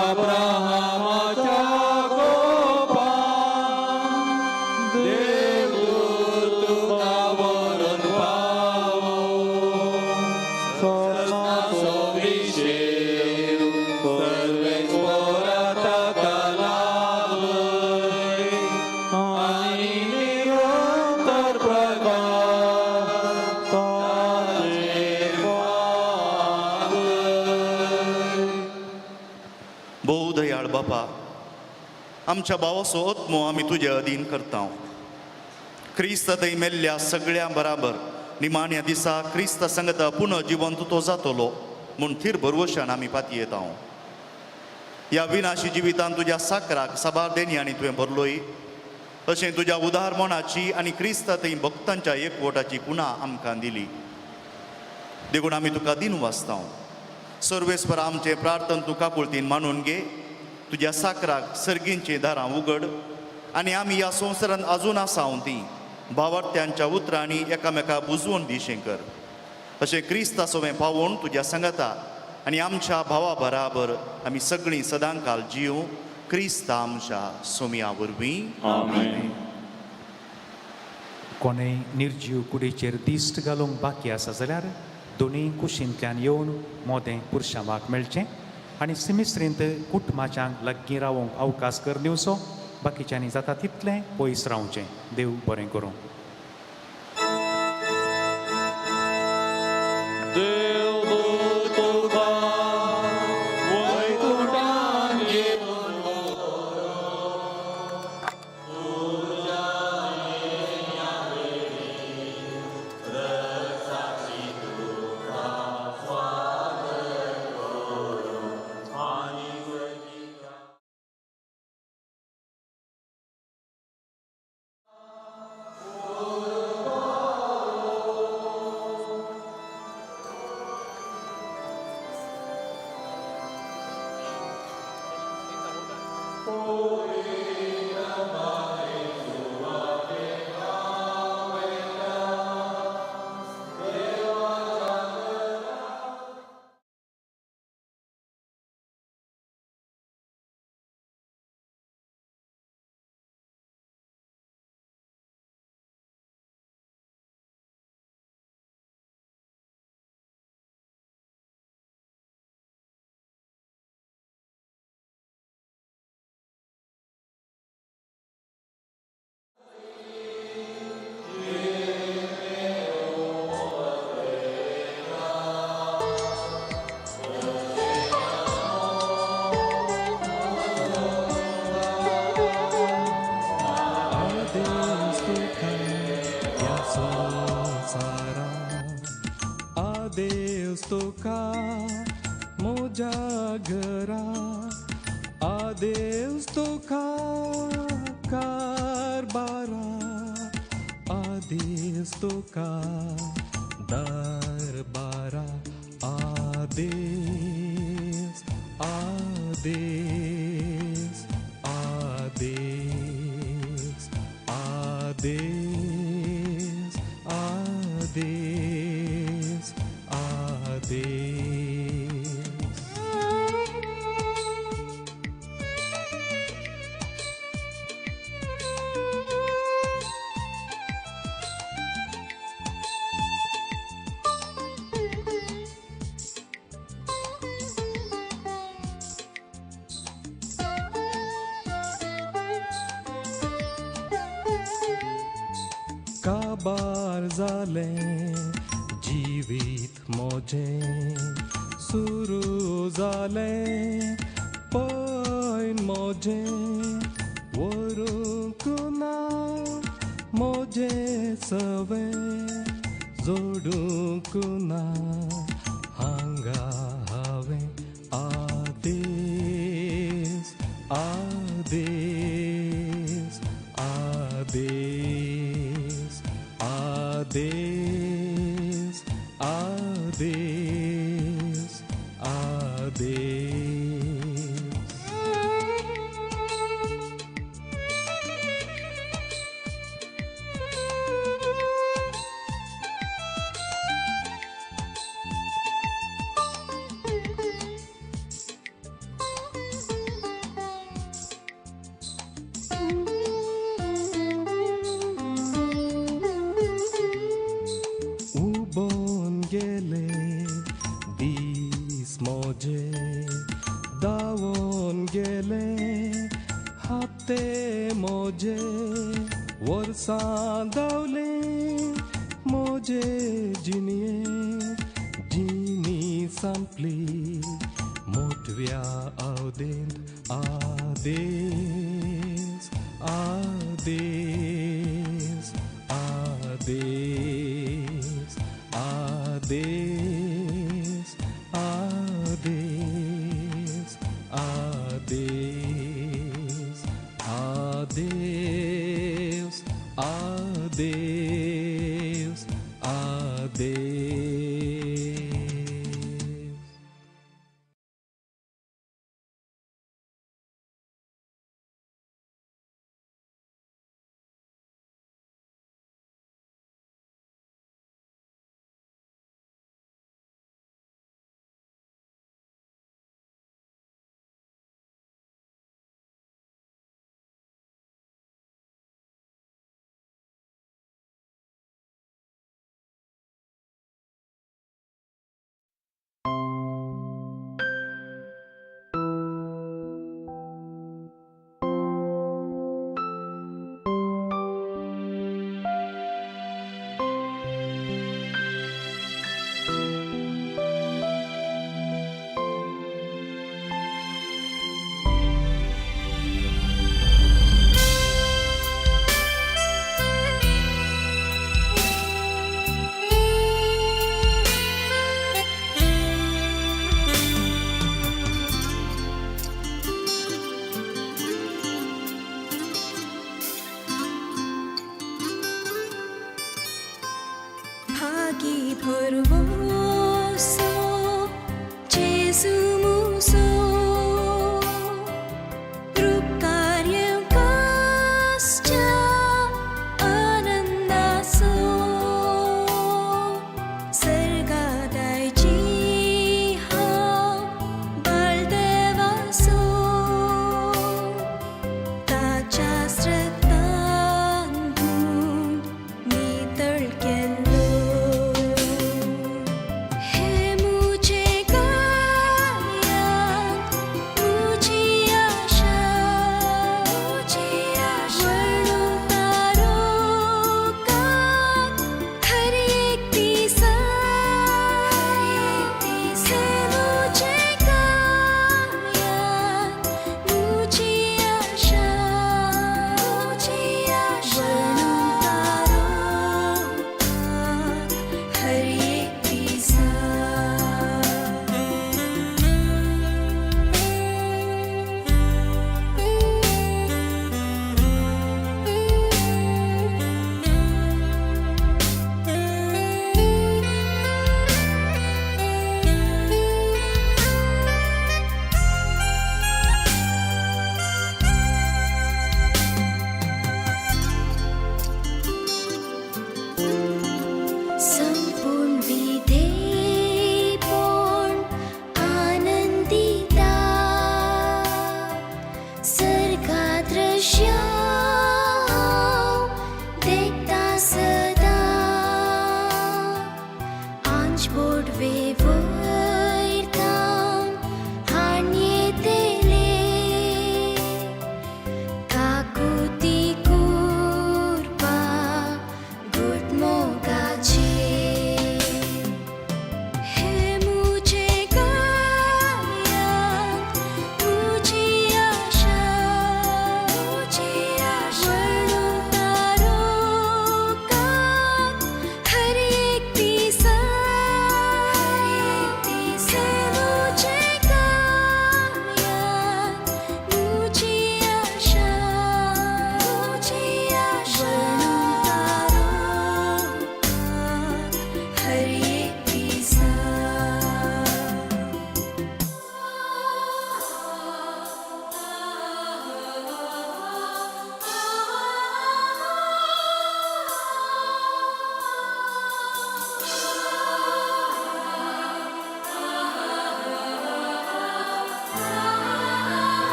[SPEAKER 14] अब्राहमाच्या गोपान देवदूत तुका व्हरून पावो, सपनाचो विशेव सर्वेस्पोरा ताका लाभय आनी निरंतर प्रकाश ताचेर पावय.
[SPEAKER 19] भोव दयाळ बापा, आमच्या भावाचो आत्मो आमी तुजे अधीन करता. क्रिस्त थंय मेल्ल्या सगळ्यां बराबर निमाण्या दिसा क्रिस्त संगता पुनः जिवंत तो जातलो म्हूण थीर भरवशान आमी पातयेता. ह्या विनाशी जिवितान तुज्या साकराक साबार देणयांनी तुवें भरलोय, अशें तुज्या उदार मनाची आनी क्रिस्त थंय भक्तांच्या एकवटाची कुणा आमकां दिली. देखून आमी तुका दिन वाचता. सर्वेस्पर आमचें प्रार्थन तूं काकुळतीन मानून घे, तुज्या साकराक सर्गींचीं दारां उगड आनी आमी ह्या संवसारांत अजून आसा तीं भावार्थ्यांच्या उतरांनी एकामेका बुजवून दिशें कर. अशें क्रिस्ता सवें पावोवन तुज्या सांगाता आनी आमच्या भावा बराबर आमी सगळीं सदांकाल जिव क्रिस्ता आमच्या सोमया वरवीं.
[SPEAKER 14] आमेन.
[SPEAKER 17] कोणेय निर्जीव कुडीचेर दिश्ट घालूंक बाकी आसा जाल्यार दोनूय कुशींतल्यान येवन मोदें पुरशांवाक मेळचें आनी सिमिस्त्रींत कुटुंबाच्यांक लागीं रावोंक अवकाश कर दिवचो. बाकीच्यांनी जाता तितलें पयस रावचें. देव बरें करूं.
[SPEAKER 14] देवदूत तुका वैकुंठान घेवन व्हरो, तुज्या येण्या वेळी रगसाक्षी तुका स्वागत करूं आनी सर्गीच्या
[SPEAKER 11] आदेश तुका ह्या संवसारा, आदेश तुका म्हज्या घरा, आदेश तुका कारबारा, आदेश तुका दरबारा, आदेश आदेश आदेश आदेश आदेश आदेश. काबार जालें जिवीत म्हजें सुरू जालें पयन म्हजें व्हरूंक ना म्हजें सवें जोडूंक ना हांगा हांवें आदेस आदेस आदेस आदेस आदेस आदेस. उबोन गेले दीस म्हजे धांवोन गेले हप्ते म्हजे वर्सां धांवलीं म्हजे जिणये जिणी संपली मोटव्या अवधेंत आदेस आदेस आदेस आदेस आदेस आदेस आदेस आदेस आदेस.
[SPEAKER 20] भागी भरवोसो जेजू मुसो रुपकार्यकासच्या आनंदासो सर्गादायची हांव बाळदेवासो ताच्या रक्तान धुवन नितळ केल्लो. हे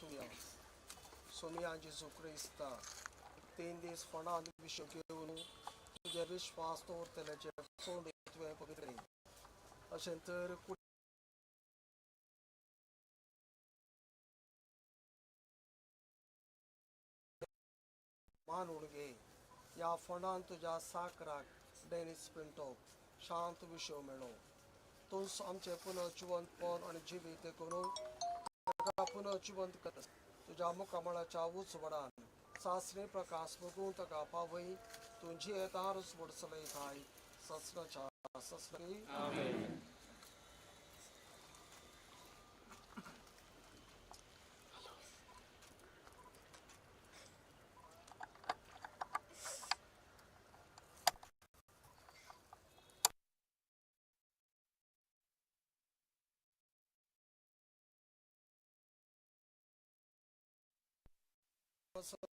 [SPEAKER 9] प्रार्थुया. सोमिया जेजू क्रिस्ता 3 दीस फोंडांत विश्व घेवन तुजे विश्वास दवरतल्याचे फोंड तुवें पवित्र अशें तर मानून घे. ह्या फोंडान तुज्या साकराक डेनिस पिंटो शांत विश्व मेळो. तूंच आमचें पुनर्जिवंतपण आनी जिवीत करून ताका पुनर्जिवंत कर. तुज्या मुखामळाच्या उजवाडान सासणे प्रकाश बघून ताका पावय. तूं जियेतारूच वडसलयताय ससनाच्या ससनी.
[SPEAKER 14] आमेन.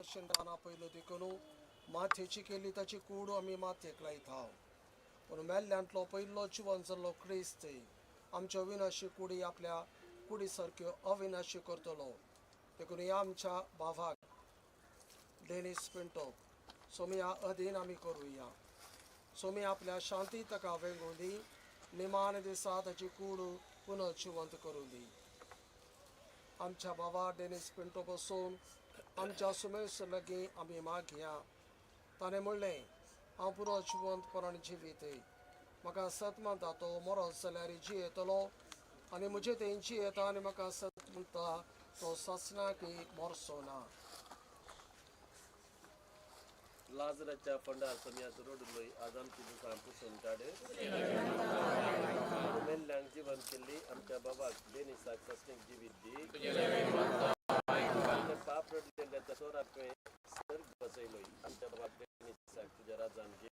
[SPEAKER 9] शेंदाना पयलो देखून माथेची केली ताची कूड आमी माथेक लायता. पूण मेल्ल्यांतलो पयलो जिवन जाल्लो क्रिस्त आमच्यो अविनाशी कुडी आपल्या कुडी सारक्यो अविनाशी करतलो. देखून ह्या आमच्या भावाक डेनिस पिंटोक सोमिया अधीन आमी करुया. सोमी आपल्या शांती ताका वेंगोवन दी. निमाण दिसा ताची कूड पुनर्जिवंत करूं दी. आमच्या भावा डेनिस पिंटो बसून आमच्या सुमेस लागीं आमी मागया. ताणें म्हणलें, हांव पुरो जिवंतपणान जिवीत. म्हाका सत मानता तो मरत जाल्यार जियेतलो आनी म्हजे थंय जियेता आनी म्हाका सत म्हणटा तो सासणाक मरचो ना.
[SPEAKER 16] लाजराच्या फोंडार सोम्याचो रोडलोय आज आमची दुकान पुसून काड. मेल्ल्यांक जिवन केल्ली आमच्या बाबाक डेनिसाक ससणीक जिवीत दी. पाप रडलेल्या सोराक तुवें सर्ग बसयलोय. आमच्या बाबाक डेनिसाक तुज्या राजान घे.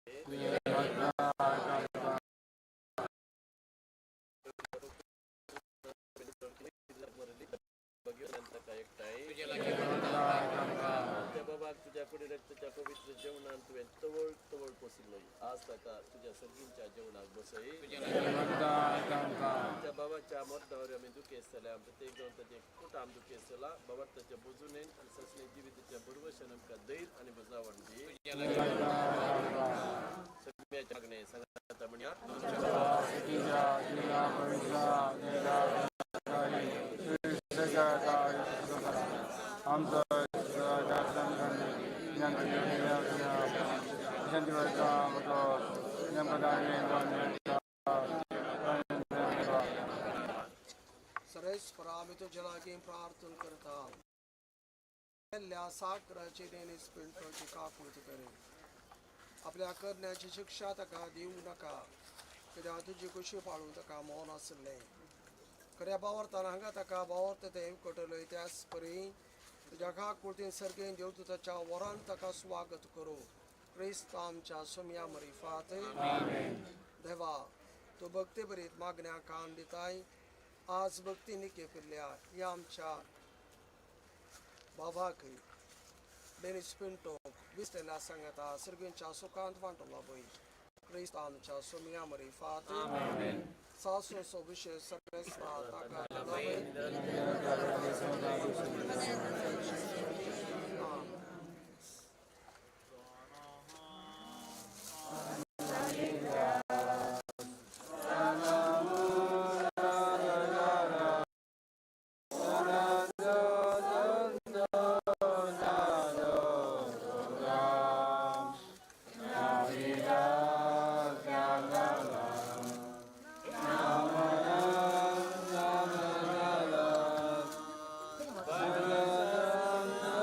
[SPEAKER 16] आमच्या बाबाक तुज्या कुडी रक्ताच्या पवित्र जेवणान तुवें तवळ तवळ पोसिल्लोय. आज ताका तुज्या सर्गींच्या जेवणाक बसय. आमच्या बाबाच्या मरणावर आमी दुखेस्त जाल्या. प्रत्येक जावन ताचें कुटाम दुखेस्त जाला. बाबा ताच्या बुजुनेन आनी ससणे जिविताच्या बरवशान आमकां धैर्य आनी बजावण दी. सगळ्याच्या मागणें सांगाता म्हणया.
[SPEAKER 9] सरेस्वरा आमी तुज्या लागीं प्रार्थना करता. मेल्ल्या साकराची डेनिस पिंटोची काकूत करी. आपल्या करण्याची शिक्षा ताका दिवं नाका, कित्याक तुजी कुशी पाळून ताका मौन आसलें. खऱ्या बावरताना हांगा ताका बावरता तें कटलोय. त्याच परी तुज्या काकुळतीन सर्गेन देवदूताच्या वरान ताका स्वागत करूं. क्रिस्त आमच्या सोम्या मरिफात. देवा, तूं भक्ती बरीत मागण्या कान दिताय. आज भक्ती निके फिरल्या ह्या आमच्या बाबाक डेनिस पिंटोक विसलेल्या सांगता सर्गींच्या सुखांत वांटोला पळय. क्रिस्त आमच्या सोम्या मरिफात. सासो विशेष सगळे ताका
[SPEAKER 14] Bye.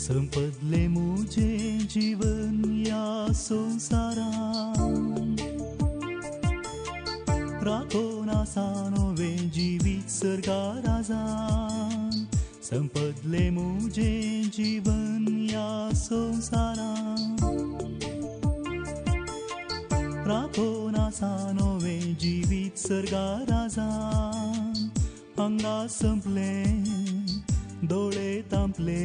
[SPEAKER 11] संपदले मुझे जीवन या संसारान राखोन आसा नवें जिवीत सर्गा राजान संपदले मुझे जीवन या संसारान राखोन आसा नवें जिवीत सर्गा राजान हांगा संपले दोळे तांपले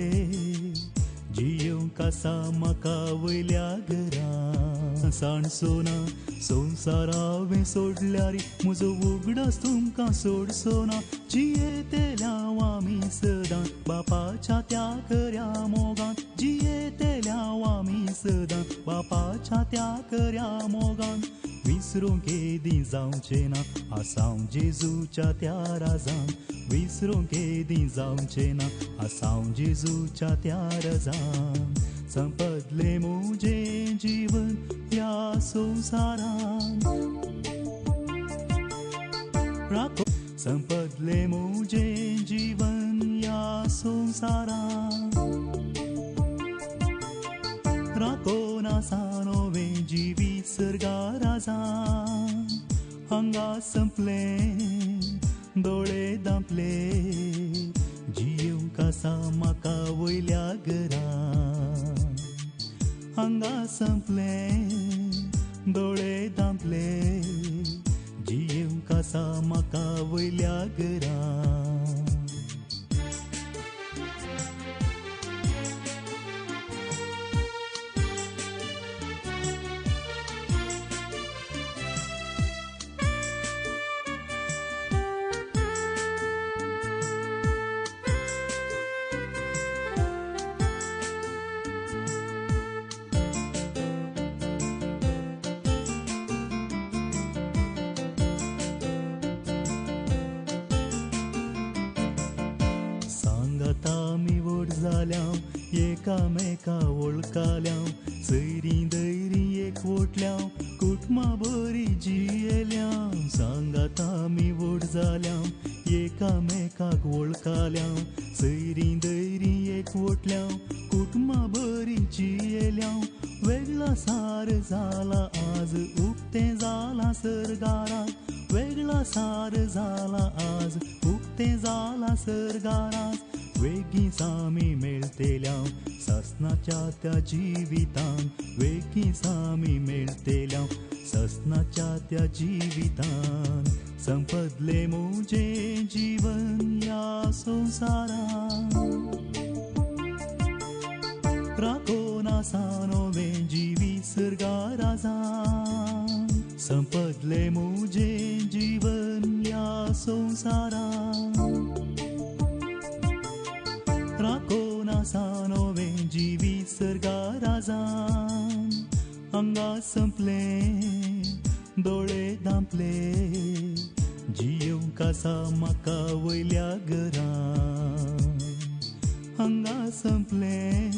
[SPEAKER 11] जियोंक आसा म्हाका वयल्या घरा सांडसो ना संवसार हांवें सोडल्यार म्हजो उगडास तुमकां सोडसो ना जियेतल्या आमी सदां बापाच्या त्या खऱ्या मोगान जियेतल्या आमी सदां बापाच्या त्या खऱ्या मोगान विसरूंक केदी जावचें ना आसा हांव जेजूच्या त्या राजान विसरूंक केदी जावचें ना आसा हांव जेजूच्या त्या राजान संपदलें म्हजें जीवन ह्या संवसारान राखो संपदलें म्हजें जीवन ह्या संवसारान राखोन आसा नवें जिवीत सर्गा राजान हांगा संपलें दोळे दांपले जियोंक आसा म्हाका वयल्या घरा हांगा संपलें दोळे दांपले जियोंक आसा म्हाका वयल्या घरा. एकामेका वळखाल्या सैरी दैरी एकवटल्या कुटुंबा बरी जियेल्या सांगात आमी व्हड जाल्या एकामेकाक वळखाल्या सैरी दैरी एकवटल्या कुटुंबा बरी जियेल्या वेगळा सार जाला आज उक्तें जाला सरगाराक वेगळा सार जाला आज उक्तें जाला सरगाराक वेगींच आमी मेळटेल्या सासणाच्या त्या जिवितान वेगींच आमी मेळटेल्या सासणाच्या त्या जिवितान संपदलें म्हजें जीवन ह्या संवसारान राखोन आसा नवें जिवीत सर्गाराजान संपदलें म्हजें जीवन ह्या संवसारान राखोन आसा नवें जिवीत सर्गाराजान आंगा संपलें दोळे धांपले जियेवंक आसा म्हाका वयल्या घरान हांगा संपलें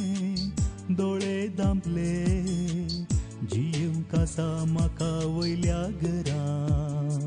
[SPEAKER 11] दोळे धांपले जियेवंक आसा म्हाका वयल्या घरान.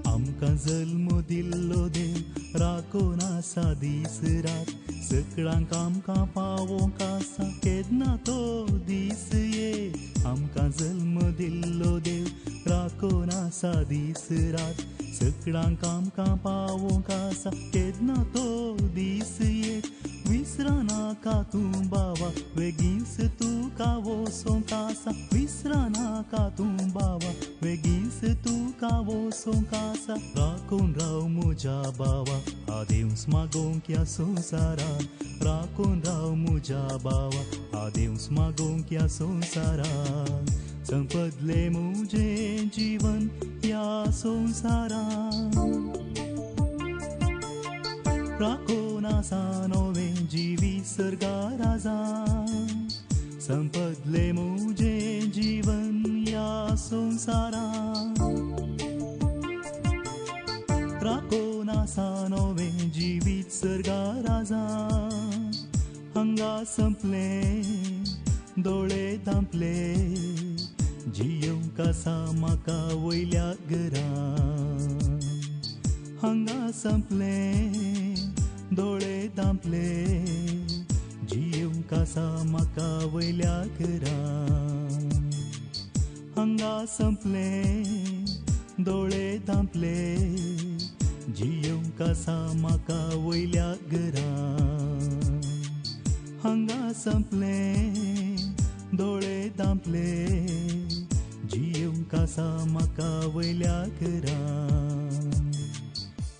[SPEAKER 11] आमकां जल्म दिल्लो देव राखोन आसा दीस रात सगळ्यांक आमकां पावोवंक आसा केन्ना तो दीस ये आमकां जल्म दिल्लो देव राखोन आसा दीस रात सगळ्यांक आमकां पावोवंक आसा केन्ना तो दीस ये विसरनाका तूं बाबा वेगींच तुका वचोंक आसा विसरनाका तूं बाबा वेगींच तुका वचोंक आसा राखून राव म्हज्या बाबा आदेवस मागोवंक ह्या संवसारान राखून राव म्हज्या बाबा आदेवस मागोवंक ह्या संवसारान संपदलें म्हजें जीवन ह्या संवसारान राखोन आसा नवें जिवीत सर्गाराजान संपदलें म्हजें जीवन ह्या संवसारान राखोन आसा नवें जिवीत सर्गाराजान हांगा संपलें दोळे धांपले जियेवंक आसा म्हाका वयल्या घरान हांगा संपलें दोळे धांपले जियेवंक आसा म्हाका वयल्या घरान हांगा संपलें दोळे धांपले जियेवंक आसा म्हाका वयल्या घरान हांगा संपलें दोळे धांपले जियेवंक आसा म्हाका वयल्या घरान.